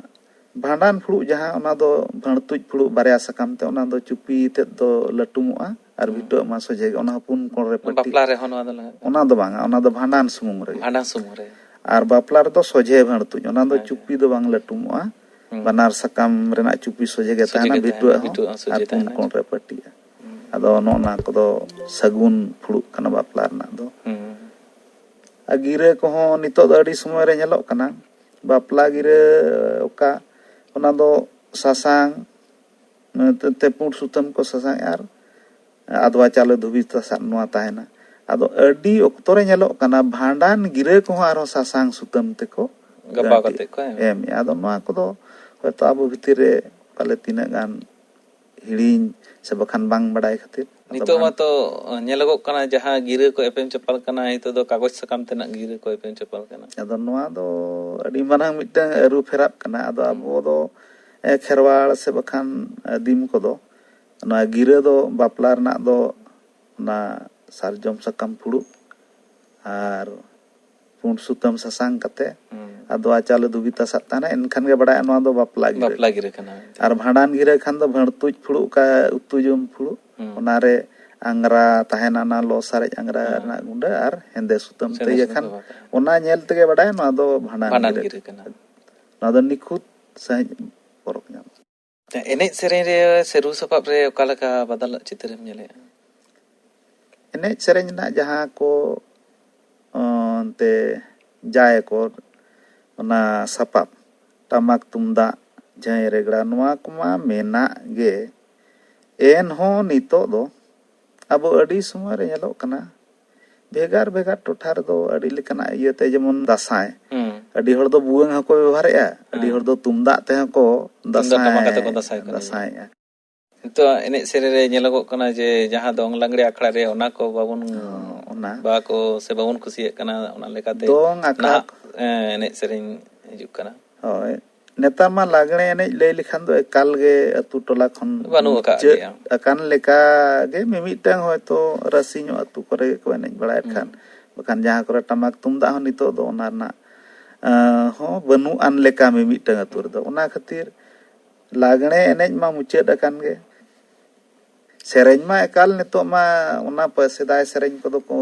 ᱵᱷᱟᱸᱰᱟᱱ ᱯᱷᱩᱲᱩᱜ ᱡᱟᱦᱟᱸ, ᱚᱱᱟ ᱫᱚ ᱵᱷᱟᱹᱬᱛᱩᱡ ᱯᱷᱩᱲᱩᱜ ᱵᱟᱨᱭᱟ ᱥᱟᱠᱟᱢ ᱛᱮ, ᱚᱱᱟ ᱫᱚ ᱪᱩᱯᱤ ᱛᱮᱫ ᱫᱚ ᱞᱟᱹᱴᱩᱢᱚᱜᱼᱟ ᱟᱨ ᱦᱩᱸ᱾ ᱵᱷᱤᱴᱟᱹᱜ ᱢᱟ ᱥᱚᱡᱷᱮ ᱜᱮ, ᱚᱱᱟ ᱦᱚᱸ ᱯᱩᱱ ᱠᱚᱬ ᱨᱮ ᱯᱟᱹᱴᱤ᱾ ᱵᱟᱯᱞᱟ ᱨᱮᱦᱚᱸ ᱱᱚᱣᱟ ᱫᱚ ᱞᱟᱜᱟᱜ ᱠᱟᱱᱟ᱾ ᱚᱱᱟ ᱫᱚ ᱵᱟᱝᱟ, ᱚᱱᱟ ᱫᱚ ᱵᱷᱟᱸᱰᱟᱱ ᱥᱩᱢᱩᱝ ᱨᱮᱜᱮ᱾ ᱵᱷᱟᱸᱰᱟᱱ ᱥᱩᱢᱩᱝ ᱨᱮ᱾ ᱟᱨ ᱵᱟᱯᱞᱟ ᱨᱮᱫᱚ ᱥᱚᱡᱷᱮ ᱵᱷᱟᱹᱬᱛᱩᱡ, ᱚᱱᱟ ᱫᱚ ᱦᱮᱸ᱾ ᱪᱩᱯᱤ ᱫᱚ ᱵᱟᱝ ᱞᱟᱹᱴᱩᱢᱚᱜᱼᱟ᱾ ᱦᱩᱸ᱾ ᱵᱟᱱᱟᱨ ᱥᱟᱠᱟᱢ ᱨᱮᱱᱟᱜ ᱪᱩᱯᱤ ᱥᱚᱡᱷᱮ ᱜᱮ ᱥᱚᱡᱷᱮ ᱛᱟᱦᱮᱱᱟ, ᱜᱮ ᱵᱷᱤᱴᱟᱹᱜ ᱛᱟᱦᱮᱱᱟ, ᱦᱚᱸ ᱵᱷᱤᱴᱟᱹᱜ ᱦᱚᱸ ᱥᱚᱡᱷᱮ ᱟᱨ ᱯᱩᱱ ᱛᱟᱦᱮᱱᱟ᱾ ᱠᱚᱬ ᱨᱮ ᱯᱟᱹᱴᱤᱜᱼᱟ᱾ ᱦᱩᱸ᱾ ᱟᱫᱚ ᱱᱚᱜᱼᱚ ᱱᱟ ᱠᱚᱫᱚ ᱥᱟᱹᱜᱩᱱ ᱯᱷᱩᱲᱩᱜ ᱠᱟᱱᱟ ᱵᱟᱯᱞᱟ ᱨᱮᱱᱟᱜ ᱫᱚ᱾ ᱦᱩᱸ᱾ ᱟᱨ ᱜᱤᱨᱟᱹ ᱠᱚᱦᱚᱸ ᱱᱤᱛᱚᱜ ᱫᱚ ᱟᱹᱰᱤ ᱥᱚᱢᱚᱭ ᱨᱮ ᱧᱮᱞᱚᱜ ᱠᱟᱱᱟ, ᱵᱟᱯᱞᱟ ᱜᱤᱨᱟᱹ ᱚᱠᱟ ᱚᱱᱟ ᱫᱚ ᱥᱟᱥᱟᱝ, ᱛᱮ ᱯᱩᱸᱰ ᱥᱩᱛᱟᱹᱢ ᱠᱚ ᱥᱟᱥᱟᱝ ᱟᱨ ᱟᱫᱽᱣᱟ ᱪᱟᱣᱞᱮ ᱫᱷᱩᱵᱤ ᱛᱟᱥᱟᱫ ᱱᱚᱣᱟ ᱛᱟᱦᱮᱱᱟ᱾ ᱟᱫᱚ ᱟᱹᱰᱤ ᱚᱠᱛᱚ ᱨᱮ ᱧᱮᱞᱚᱜ ᱠᱟᱱᱟ, ᱵᱷᱟᱸᱰᱟᱱ ᱜᱤᱨᱟᱹ ᱠᱚᱦᱚᱸ ᱟᱨᱦᱚᱸ ᱥᱟᱥᱟᱝ ᱥᱩᱛᱟᱹᱢ ᱛᱮᱠᱚ ᱜᱟᱵᱟᱣ ᱜᱟᱹᱴᱤ ᱠᱟᱛᱮ ᱠᱚ ᱮᱢ᱾ ᱮᱢᱮᱜᱼᱟ᱾ ᱟᱫᱚ ᱱᱚᱣᱟ ᱠᱚᱫᱚ ᱦᱚᱭᱛᱳ ᱟᱵᱚ ᱵᱷᱤᱛᱤᱨ ᱨᱮ ᱯᱟᱞᱮ ᱛᱤᱱᱟᱹᱜ ᱜᱟᱱ ᱦᱤᱲᱤᱧ ᱥᱮ ᱵᱟᱠᱷᱟᱱ ᱵᱟᱝ ᱵᱟᱰᱟᱭ ᱠᱷᱟᱹᱛᱤᱨ᱾ ᱟᱫᱚ ᱱᱤᱛᱚᱜ ᱵᱷᱟᱸᱰ- ᱢᱟᱛᱚ ᱧᱮᱞᱚᱜᱚᱜ ᱠᱟᱱᱟ, ᱡᱟᱦᱟᱸ ᱜᱤᱨᱟᱹ ᱠᱚ ᱮᱯᱮᱢ ᱪᱟᱯᱟᱞ ᱠᱟᱱᱟ, ᱱᱤᱛᱚᱜ ᱫᱚ ᱠᱟᱜᱚᱡᱽ ᱥᱟᱠᱟᱢ ᱛᱮᱱᱟᱜ ᱜᱤᱨᱟᱹ ᱠᱚ ᱮᱯᱮᱢ ᱪᱟᱯᱟᱞ ᱠᱟᱱᱟ᱾ ᱟᱫᱚ ᱱᱚᱣᱟ ᱫᱚ ᱟᱹᱰᱤ ᱢᱟᱨᱟᱝ ᱢᱤᱫᱴᱟᱝ ᱟᱹᱨᱩ ᱯᱷᱮᱨᱟᱜ ᱠᱟᱱᱟ᱾ ᱟᱫᱚ ᱟᱵᱚ ᱫᱚ ᱮ, ᱠᱷᱮᱨᱣᱟᱲ ᱥᱮ ᱵᱟᱠᱷᱟᱱ ᱟᱹᱫᱤᱢ ᱠᱚᱫᱚ ᱱᱚᱣᱟ ᱜᱤᱨᱟᱹ ᱫᱚ ᱵᱟᱯᱞᱟ ᱨᱮᱱᱟᱜ ᱫᱚ ᱚᱱᱟ ᱥᱟᱨᱡᱚᱢ ᱥᱟᱠᱟᱢ ᱯᱷᱩᱲᱩᱜ ᱟᱨ ᱯᱩᱸᱰ ᱥᱩᱛᱟᱹᱢ ᱥᱟᱥᱟᱝ ᱠᱟᱛᱮ ᱦᱩᱸ᱾ ᱟᱫᱚ ᱟᱪᱟᱞᱮ ᱫᱷᱩᱵᱤ ᱛᱟᱥᱟᱫ ᱛᱟᱦᱮᱱᱟ, ᱮᱱᱠᱷᱟᱱ ᱜᱮ ᱵᱟᱲᱟᱭᱟ ᱱᱚᱣᱟ ᱫᱚ ᱵᱟᱯᱞᱟ ᱜᱤᱨᱟᱹ᱾ ᱵᱟᱯᱞᱟ ᱜᱤᱨᱟᱹ ᱠᱟᱱᱟ ᱢᱮᱱᱛᱮ᱾ ᱟᱨ ᱵᱷᱟᱸᱰᱟᱱ ᱜᱤᱨᱟᱹ ᱠᱷᱟᱱ ᱫᱚ ᱵᱷᱟᱹᱲᱛᱩᱡ ᱯᱷᱩᱲᱩᱜ, ᱚᱠᱟ ᱩᱛᱩ ᱡᱚᱢ ᱯᱷᱩᱲᱩᱜ, ᱦᱩᱸ᱾ ᱚᱱᱟᱨᱮ ᱟᱝᱜᱽᱨᱟ ᱛᱟᱦᱮᱱᱟ, ᱚᱱᱟ ᱞᱚ ᱥᱟᱨᱮᱡ ᱟᱝᱜᱽᱨᱟ ᱦᱩᱸ᱾ ᱨᱮᱱᱟᱜ ᱜᱩᱸᱰᱟᱹ ᱟᱨ ᱦᱮᱸᱫᱮ ᱥᱩᱛᱟᱹᱢ ᱛᱮ ᱦᱮᱸᱫᱮ ᱤᱭᱟᱹ ᱥᱩᱛᱟᱹᱢ ᱠᱷᱟᱱ ᱛᱮ ᱵᱟᱯᱞᱟ᱾ ᱚᱱᱟ ᱧᱮᱞ ᱛᱮᱜᱮ ᱵᱟᱲᱟᱭᱟ ᱱᱚᱣᱟ ᱫᱚ ᱵᱷᱟᱸᱰᱟᱱ ᱵᱷᱟᱸᱰᱟᱱ ᱜᱤᱨᱟᱹ᱾ ᱜᱤᱨᱟᱹ ᱠᱟᱱᱟ᱾ ᱱᱚᱣᱟ ᱫᱚ ᱱᱤᱠᱷᱩᱛ ᱥᱟᱺᱦᱤᱡ ᱯᱚᱨᱚᱠ ᱧᱟᱢᱚᱜᱼᱟ᱾ ᱮᱱᱮᱡ ᱥᱮᱨᱮᱧ ᱨᱮ ᱥᱮ ᱨᱩ ᱥᱟᱯᱟᱵ ᱨᱮ ᱚᱠᱟ ᱞᱮᱠᱟ ᱵᱟᱫᱟᱞᱟᱜ ᱪᱤᱛᱟᱹᱨᱮᱢ ᱧᱮᱞᱮᱜᱼᱟ? ᱮᱱᱮᱡ ᱥᱮᱨᱮᱧ ᱨᱮᱱᱟᱜ ᱡᱟᱦᱟᱸ ᱠᱚ, ᱚᱱᱛᱮ ᱡᱟᱭ ᱠᱚ, ᱚᱱᱟ ᱥᱟᱯᱟᱵ, ᱴᱟᱢᱟᱠ ᱛᱩᱢᱫᱟᱜ, ᱡᱷᱟᱹᱭ ᱨᱮᱜᱽᱲᱟ, ᱱᱚᱣᱟ ᱠᱚᱢᱟ ᱢᱮᱱᱟᱜ ᱜᱮ᱾ ᱮᱱᱦᱚᱸ ᱱᱤᱛᱚᱜ ᱫᱚ ᱟᱵᱚ ᱟᱹᱰᱤ ᱥᱚᱢᱚᱭ ᱨᱮ ᱧᱮᱞᱚᱜ ᱠᱟᱱᱟ, ᱵᱷᱮᱜᱟᱨ ᱵᱷᱮᱜᱟᱨ ᱴᱚᱴᱷᱟ ᱨᱮᱫᱚ ᱟᱹᱰᱤ ᱞᱮᱠᱟᱱᱟᱜ ᱤᱭᱟᱹᱛᱮ, ᱡᱮᱢᱚᱱ ᱫᱟᱸᱥᱟᱭ, ᱦᱩᱸ᱾ ᱟᱹᱰᱤ ᱦᱚᱲ ᱫᱚ ᱵᱷᱩᱣᱟᱹᱝ ᱦᱚᱸᱠᱚ ᱵᱮᱵᱚᱦᱟᱨᱮᱜᱼᱟ, ᱟᱹᱰᱤ ᱦᱮᱸ᱾ ᱦᱚᱲ ᱫᱚ ᱛᱩᱢᱫᱟᱜ ᱛᱮᱦᱚᱸ ᱠᱚ ᱛᱩᱢᱫᱟᱜ ᱴᱟᱢᱟᱠ ᱟᱛᱮ ᱠᱚ ᱫᱟᱸᱥᱟᱭ, ᱫᱟᱸᱥᱟᱭ ᱠᱚ ᱮᱱᱮᱡᱟ᱾ ᱫᱟᱸᱥᱟᱭᱮᱜᱼᱟ᱾ ᱱᱤᱛᱚᱜ ᱮᱱᱮᱡ ᱥᱮᱨᱮᱧ ᱨᱮ ᱧᱮᱞᱚᱜᱚᱜ ᱠᱟᱱᱟ ᱡᱮ ᱡᱟᱦᱟᱸ ᱫᱚᱝ ᱞᱟᱜᱽᱲᱮ ᱟᱠᱷᱲᱟ ᱨᱮ ᱚᱱᱟ ᱠᱚ ᱵᱟᱵᱚᱱ ᱦᱚᱸ, ᱚᱱᱟ᱾ ᱵᱟᱠᱚ ᱥᱮ ᱵᱟᱵᱚᱱ ᱠᱩᱥᱤᱭᱟᱜ ᱠᱟᱱᱟ, ᱚᱱᱟ ᱞᱮᱠᱟᱛᱮ ᱫᱚᱝ ᱟᱠᱷᱲᱟ ᱱᱟᱦᱟᱜ, ᱮᱸ, ᱮᱱᱮᱡ ᱥᱮᱨᱮᱧ ᱦᱤᱡᱩᱜ ᱠᱟᱱᱟ᱾ ᱦᱳᱭ, ᱱᱮᱛᱟᱨ ᱢᱟ ᱞᱟᱜᱽᱲᱮ ᱮᱱᱮᱡ ᱞᱟᱹᱭ ᱞᱮᱠᱷᱟᱱ ᱫᱚ ᱮᱠᱟᱞ ᱜᱮ ᱟᱹᱛᱩ ᱴᱚᱞᱟ ᱠᱷᱚᱱ ᱵᱟᱹᱱᱩᱜ ᱟᱠᱟᱫ ᱢᱩᱪᱟᱹᱫ ᱜᱮᱭᱟ᱾ ᱟᱠᱟᱱ ᱞᱮᱠᱟ ᱜᱮ, ᱢᱤᱢᱤᱫᱴᱟᱝ ᱦᱚᱭᱛᱳ ᱨᱟᱥᱤ ᱧᱚᱜ ᱟᱹᱛᱩ ᱠᱚᱨᱮ ᱜᱮᱠᱚ ᱮᱱᱮᱡ ᱵᱟᱲᱟᱭᱮᱫ ᱦᱩᱸ᱾ ᱠᱷᱟᱱ, ᱵᱟᱠᱷᱟᱱ ᱡᱟᱦᱟᱸ ᱠᱚᱨᱮ ᱴᱟᱢᱟᱠ ᱛᱩᱢᱫᱟᱜ ᱦᱚᱸ ᱱᱤᱛᱚᱜ ᱫᱚ ᱚᱱᱟ ᱨᱮᱱᱟᱜ, ᱟᱸ, ᱦᱚᱸ ᱵᱟᱹᱱᱩᱜ ᱟᱱ ᱞᱮᱠᱟ ᱢᱤᱢᱤᱫᱴᱟᱝ ᱟᱹᱛᱩ ᱨᱮᱫᱚ᱾ ᱚᱱᱟ ᱠᱷᱟᱹᱛᱤᱨ ᱞᱟᱜᱽᱲᱮ ᱮᱱᱮᱡ ᱢᱟ ᱢᱩᱪᱟᱹᱫ ᱟᱠᱟᱱ ᱜᱮ, ᱥᱮᱨᱮᱧ ᱢᱟ ᱮᱠᱟᱞ ᱱᱤᱛᱚᱜ ᱢᱟ ᱚᱱᱟ ᱯ-, ᱥᱮᱫᱟᱭ ᱥᱮᱨᱮᱧ ᱠᱚᱫᱚ ᱠᱚ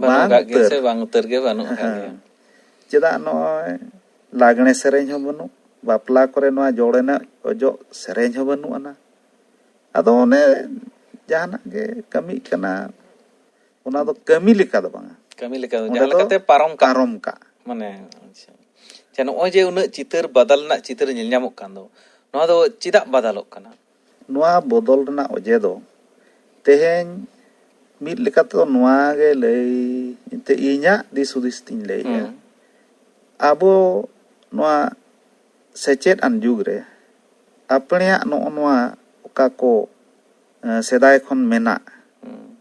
ᱵᱟᱹᱱᱩᱜ ᱵᱟᱝ ᱟᱠᱟᱫ ᱜᱮᱭᱟ ᱩᱛᱟᱹᱨ᱾ ᱥᱮ ᱵᱟᱝ ᱩᱛᱟᱹᱨ ᱜᱮ ᱵᱟᱹᱱᱩᱜ ᱟᱠᱟᱫ ᱦᱮᱸ᱾ ᱜᱮᱭᱟ᱾ ᱪᱮᱫᱟᱜ ᱱᱚᱜᱼᱚᱭ ᱞᱟᱜᱽᱲᱮ ᱥᱮᱨᱮᱧ ᱦᱚᱸ ᱵᱟᱹᱱᱩᱜ, ᱵᱟᱯᱞᱟ ᱠᱚᱨᱮ ᱱᱚᱣᱟ ᱡᱚᱲ ᱮᱱᱮᱡ ᱚᱡᱚᱜ ᱥᱮᱨᱮᱧ ᱦᱚᱸ ᱵᱟᱹᱱᱩᱜ ᱟᱱᱟ᱾ ᱟᱫᱚ ᱚᱱᱮ ᱡᱟᱦᱟᱱᱟᱜ ᱜᱮ ᱠᱟᱹᱢᱤᱜ ᱠᱟᱱᱟ, ᱚᱱᱟ ᱫᱚ ᱠᱟᱹᱢᱤ ᱞᱮᱠᱟ ᱫᱚ ᱵᱟᱝᱟ᱾ ᱠᱟᱹᱢᱤ ᱞᱮᱠᱟ ᱫᱚ ᱚᱸᱰᱮ ᱡᱟᱦᱟᱸ ᱫᱚ ᱞᱮᱠᱟᱛᱮ ᱯᱟᱨᱚᱢ ᱠᱟᱜ᱾ ᱯᱟᱨᱚᱢ ᱠᱟᱜ᱾ ᱢᱟᱱᱮ, ᱟᱪᱪᱷᱟ᱾ ᱟᱪᱪᱷᱟ, ᱱᱚᱜᱼᱚᱭ ᱡᱮ ᱩᱱᱟᱹᱜ ᱪᱤᱛᱟᱹᱨ ᱵᱟᱫᱟᱞ ᱨᱮᱱᱟᱜ ᱪᱤᱛᱟᱹᱨ ᱧᱮᱞ ᱧᱟᱢᱚᱜ ᱠᱟᱱ ᱫᱚ, ᱱᱚᱣᱟ ᱫᱚ ᱪᱮᱫᱟᱜ ᱵᱟᱫᱟᱞᱚᱜ ᱠᱟᱱᱟ? ᱱᱚᱣᱟ ᱵᱚᱫᱚᱞ ᱨᱮᱱᱟᱜ ᱚᱡᱮ ᱫᱚ ᱛᱮᱦᱮᱧ ᱢᱤᱫ ᱞᱮᱠᱟᱛᱮ ᱫᱚ ᱱᱚᱣᱟ ᱜᱮ ᱞᱟᱹᱭ, ᱮᱱᱛᱮ ᱤᱧᱟᱹᱜ ᱫᱤᱥ ᱦᱩᱫᱤᱥ ᱛᱤᱧ ᱞᱟᱹᱭᱮᱜᱼᱟ᱾ ᱦᱩᱸ᱾ ᱟᱵᱚ ᱱᱚᱣᱟ ᱥᱮᱪᱮᱫ ᱟᱱ ᱡᱩᱜᱽ ᱨᱮ ᱟᱯᱲᱮᱭᱟᱜ ᱱᱚᱜᱼᱚ ᱱᱚᱣᱟ ᱚᱠᱟ ᱠᱚ, ᱮ, ᱥᱮᱫᱟᱭ ᱠᱷᱚᱱ ᱢᱮᱱᱟᱜ ᱦᱩᱸ᱾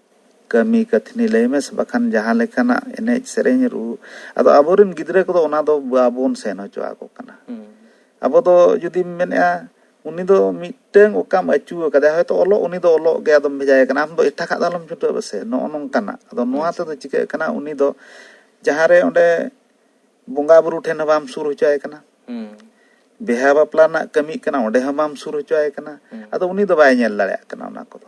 ᱠᱟᱹᱢᱤ ᱠᱟᱹᱛᱷᱱᱤ ᱞᱟᱹᱭ ᱢᱮ, ᱥᱮ ᱵᱟᱠᱷᱟᱱ ᱡᱟᱦᱟᱸ ᱞᱮᱠᱟᱱᱟᱜ ᱮᱱᱮᱡ ᱥᱮᱨᱮᱧ ᱨᱩ, ᱟᱫᱚ ᱟᱵᱚᱨᱮᱱ ᱜᱤᱫᱽᱨᱟᱹ ᱠᱚᱫᱚ ᱚᱱᱟ ᱫᱚ ᱵᱟᱵᱚᱱ ᱥᱮᱱ ᱦᱚᱪᱚ ᱟᱠᱚ ᱠᱟᱱᱟ᱾ ᱦᱩᱸ᱾ ᱟᱵᱚ ᱫᱚ ᱡᱩᱫᱤᱢ ᱢᱮᱱᱮᱫᱼᱟ, ᱩᱱᱤ ᱫᱚ ᱢᱤᱫᱴᱟᱹᱝ ᱚᱠᱟᱢ ᱟᱹᱪᱩ ᱟᱠᱟᱫᱮᱭᱟ, ᱦᱚᱭᱛᱳ ᱚᱞᱚᱜ, ᱩᱱᱤ ᱫᱚ ᱚᱞᱚᱜ ᱜᱮ, ᱟᱫᱚᱢ ᱵᱷᱮᱡᱟᱭᱮ ᱠᱟᱱᱟ, ᱟᱢ ᱫᱚ ᱮᱴᱟᱜᱟᱜ ᱫᱚ ᱟᱞᱚᱢ ᱪᱷᱩᱴᱟᱹᱜ ᱯᱟᱥᱮ, ᱱᱚᱜᱼᱚ ᱱᱚᱝᱠᱟᱱᱟᱜ᱾ ᱟᱫᱚ ᱱᱚᱣᱟ ᱟᱪᱪᱷᱟ᱾ ᱛᱮᱫᱚ ᱪᱤᱠᱟᱹᱜ ᱠᱟᱱᱟ, ᱩᱱᱤ ᱫᱚ ᱡᱟᱦᱟᱸ ᱨᱮ ᱚᱸᱰᱮ ᱵᱚᱸᱜᱟ ᱵᱩᱨᱩ ᱴᱷᱮᱱ ᱦᱚᱸ ᱵᱟᱢ ᱥᱩᱨ ᱦᱚᱪᱚ ᱟᱭ ᱠᱟᱱᱟ᱾ ᱦᱩᱸ᱾ ᱵᱤᱦᱟ ᱵᱟᱯᱞᱟ ᱨᱮᱱᱟᱜ ᱠᱟᱹᱢᱤᱜ ᱠᱟᱱᱟ, ᱚᱸᱰᱮ ᱦᱚᱸ ᱵᱟᱢ ᱥᱩᱨ ᱦᱚᱪᱚ ᱟᱭ ᱠᱟᱱᱟ᱾ ᱦᱩᱸ᱾ ᱟᱫᱚ ᱩᱱᱤ ᱫᱚ ᱵᱟᱭ ᱧᱮᱞ ᱫᱟᱲᱮᱭᱟᱜ ᱠᱟᱱᱟ ᱚᱱᱟ ᱠᱚᱫᱚ᱾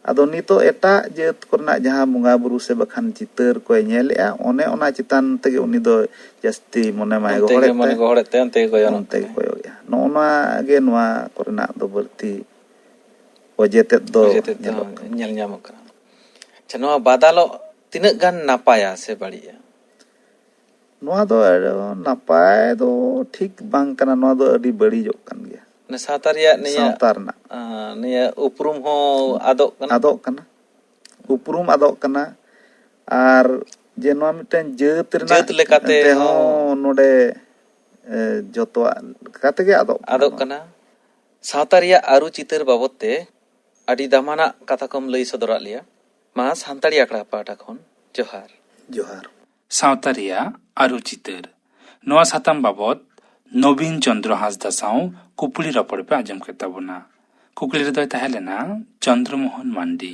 ᱟᱫᱚ ᱱᱤᱛᱚᱜ ᱮᱴᱟᱜ ᱡᱟᱹᱛ ᱠᱚᱨᱮᱱᱟᱜ ᱡᱟᱦᱟᱸ ᱵᱚᱸᱜᱟ ᱵᱩᱨᱩ ᱥᱮ ᱵᱟᱠᱷᱟᱱ ᱪᱤᱛᱟᱹᱨ ᱠᱚᱭ ᱧᱮᱞᱮᱜᱼᱟ, ᱚᱱᱮ ᱚᱱᱟ ᱪᱮᱛᱟᱱ ᱛᱮᱜᱮ ᱩᱱᱤ ᱫᱚ ᱡᱟᱹᱥᱛᱤ ᱢᱚᱱᱮ ᱢᱟᱭ ᱚᱱᱛᱮ ᱜᱮ ᱜᱚᱦᱚᱲᱮᱫ ᱢᱚᱱᱮ ᱛᱟᱭ᱾ ᱜᱚᱦᱚᱲᱮᱫ ᱛᱟᱭ, ᱚᱱᱛᱮ ᱜᱮ ᱠᱚᱭᱚᱜ ᱚᱱᱛᱮ ᱠᱟᱱᱟᱭ᱾ ᱜᱮ ᱠᱚᱭᱚᱜᱮᱜᱼᱟ᱾ ᱱᱚᱜᱼᱚ ᱱᱚᱣᱟ ᱜᱮ ᱱᱚᱣᱟ ᱠᱚᱨᱮᱱᱟᱜ ᱫᱚ ᱵᱟᱹᱲᱛᱤ ᱚᱡᱮ ᱛᱮᱫ ᱫᱚ ᱚᱡᱮ ᱛᱮᱫ ᱫᱚ ᱧᱮᱞᱚᱜ ᱠᱟᱱᱟ᱾ ᱧᱮᱞ ᱧᱟᱢᱚᱜ ᱠᱟᱱᱟ᱾ ᱟᱪᱪᱷᱟ, ᱱᱚᱣᱟ ᱵᱟᱫᱟᱞᱚᱜ ᱛᱤᱱᱟᱹᱜ ᱜᱟᱱ ᱱᱟᱯᱟᱭᱟ ᱥᱮ ᱵᱟᱹᱲᱤᱡᱼᱟ? ᱱᱚᱣᱟ ᱫᱚ ᱱᱟᱯᱟᱭ ᱫᱚ ᱴᱷᱤᱠ ᱵᱟᱝ ᱠᱟᱱᱟ, ᱱᱚᱣᱟ ᱫᱚ ᱟᱹᱰᱤ ᱵᱟᱹᱲᱤᱡᱚᱜ ᱠᱟᱱ ᱜᱮᱭᱟ᱾ ᱢᱟᱱᱮ ᱥᱟᱶᱛᱟ ᱨᱮᱭᱟᱜ ᱱᱤᱭᱟᱹ, ᱥᱟᱶᱛᱟ ᱨᱮᱱᱟᱜ᱾ ᱟᱸ, ᱱᱤᱭᱟᱹ ᱩᱯᱨᱩᱢ ᱦᱚᱸ ᱟᱫᱚᱜ ᱠᱟᱱᱟ᱾ ᱟᱫᱚᱜ ᱠᱟᱱᱟ, ᱩᱯᱨᱩᱢ ᱟᱫᱚᱜ ᱠᱟᱱᱟ, ᱟᱨ ᱡᱮ ᱱᱚᱣᱟ ᱢᱤᱫᱴᱮᱱ ᱡᱟᱹᱛ ᱨᱮᱱᱟᱜ ᱡᱟᱹᱛ ᱞᱮᱠᱟᱛᱮ ᱮᱱᱛᱮ ᱦᱚᱸ ᱦᱚᱸ ᱱᱚᱰᱮ, ᱮ, ᱡᱚᱛᱚᱣᱟᱜ ᱞᱮᱠᱟ ᱛᱮᱜᱮ ᱟᱫᱚᱜ ᱠᱟᱱᱟ ᱟᱫᱚᱜ ᱱᱚᱣᱟ᱾ ᱠᱟᱱᱟ᱾ ᱥᱟᱶᱛᱟ ᱨᱮᱭᱟᱜ ᱟᱹᱨᱩ ᱪᱤᱛᱟᱹᱨ ᱵᱟᱵᱚᱫ ᱛᱮ ᱟᱹᱰᱤ ᱫᱟᱢᱟᱱᱟᱜ ᱠᱟᱛᱷᱟ ᱠᱚᱢ ᱞᱟᱹᱭ ᱥᱚᱫᱚᱨᱟᱜ ᱞᱮᱭᱟ᱾ ᱢᱟ, ᱥᱟᱱᱛᱟᱲᱤ ᱟᱠᱷᱲᱟ ᱯᱟᱦᱴᱟ ᱠᱷᱚᱱ ᱡᱚᱦᱟᱨ᱾ ᱡᱚᱦᱟᱨ᱾ ᱥᱟᱶᱛᱟ ᱨᱮᱭᱟᱜ ᱟᱹᱨᱩ ᱪᱤᱛᱟᱹᱨ, ᱱᱚᱣᱟ ᱥᱟᱛᱟᱢ ᱵᱟᱵᱚᱛ ᱱᱚᱵᱤᱱ ᱪᱚᱸᱫᱽᱨᱚ ᱦᱟᱸᱥᱫᱟ ᱥᱟᱶ ᱠᱩᱯᱞᱤ ᱨᱚᱯᱚᱲ ᱯᱮ ᱟᱸᱡᱚᱢ ᱠᱮᱫ ᱛᱟᱵᱚᱱᱟ᱾ ᱠᱩᱠᱞᱤ ᱨᱮᱫᱚᱭ ᱛᱟᱦᱮᱸ ᱞᱮᱱᱟ ᱪᱚᱸᱫᱽᱨᱚ ᱢᱳᱦᱚᱱ ᱢᱟᱱᱰᱤ᱾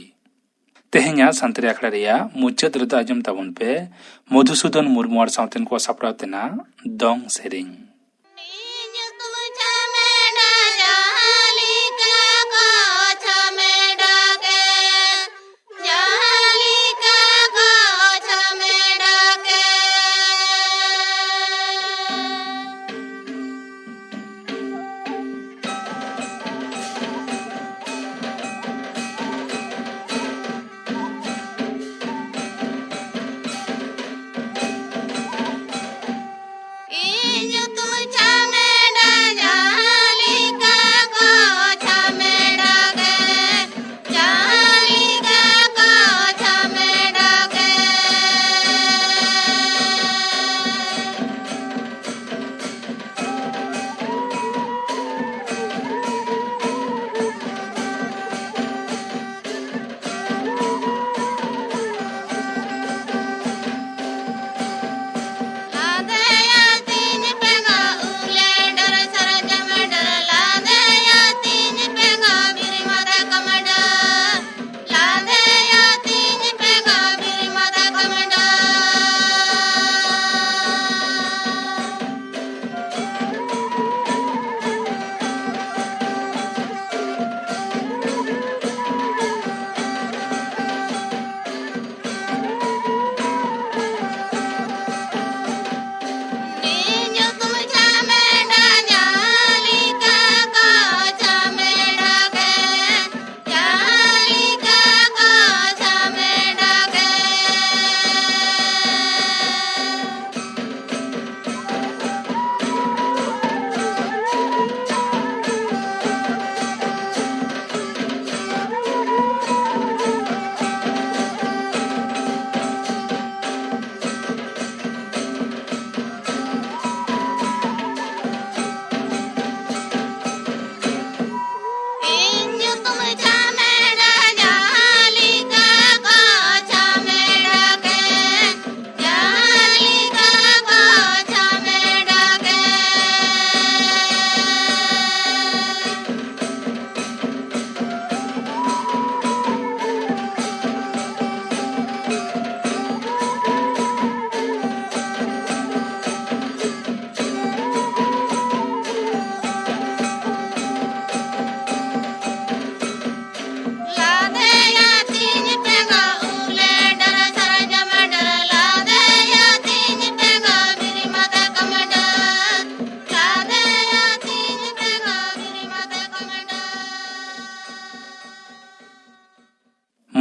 ᱛᱮᱦᱮᱧᱟᱜ ᱥᱟᱱᱛᱟᱲᱤ ᱟᱠᱷᱲᱟ ᱨᱮᱭᱟᱜ ᱢᱩᱪᱟᱹᱫ ᱨᱮᱫᱚ ᱟᱸᱡᱚᱢ ᱛᱟᱵᱚᱱ ᱯᱮ ᱢᱚᱫᱷᱩᱥᱩᱫᱚᱱ ᱢᱩᱨᱢᱩ ᱟᱨ ᱥᱟᱶᱛᱮᱱ ᱠᱚᱣᱟᱜ ᱥᱟᱯᱲᱟᱣ ᱛᱮᱱᱟᱜ ᱫᱚᱝ ᱥᱮᱨᱮᱧ᱾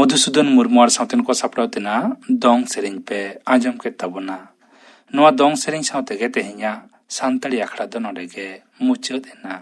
ᱢᱚᱫᱷᱩᱥᱩᱫᱚᱱ ᱢᱩᱨᱢᱩ ᱟᱨ ᱥᱟᱶᱛᱮᱱ ᱠᱚ ᱥᱟᱯᱲᱟᱣ ᱛᱮᱱᱟᱜ ᱫᱚᱝ ᱥᱮᱨᱮᱧ ᱯᱮ ᱟᱸᱡᱚᱢ ᱠᱮᱫ ᱛᱟᱵᱚᱱᱟ᱾ ᱱᱚᱣᱟ ᱫᱚᱝ ᱥᱮᱨᱮᱧ ᱥᱟᱶ ᱛᱮᱜᱮ ᱛᱮᱦᱮᱧᱟᱜ ᱥᱟᱱᱛᱟᱲᱤ ᱟᱠᱷᱲᱟ ᱫᱚ ᱱᱚᱰᱮ ᱜᱮ ᱢᱩᱪᱟᱹᱫ ᱮᱱᱟ᱾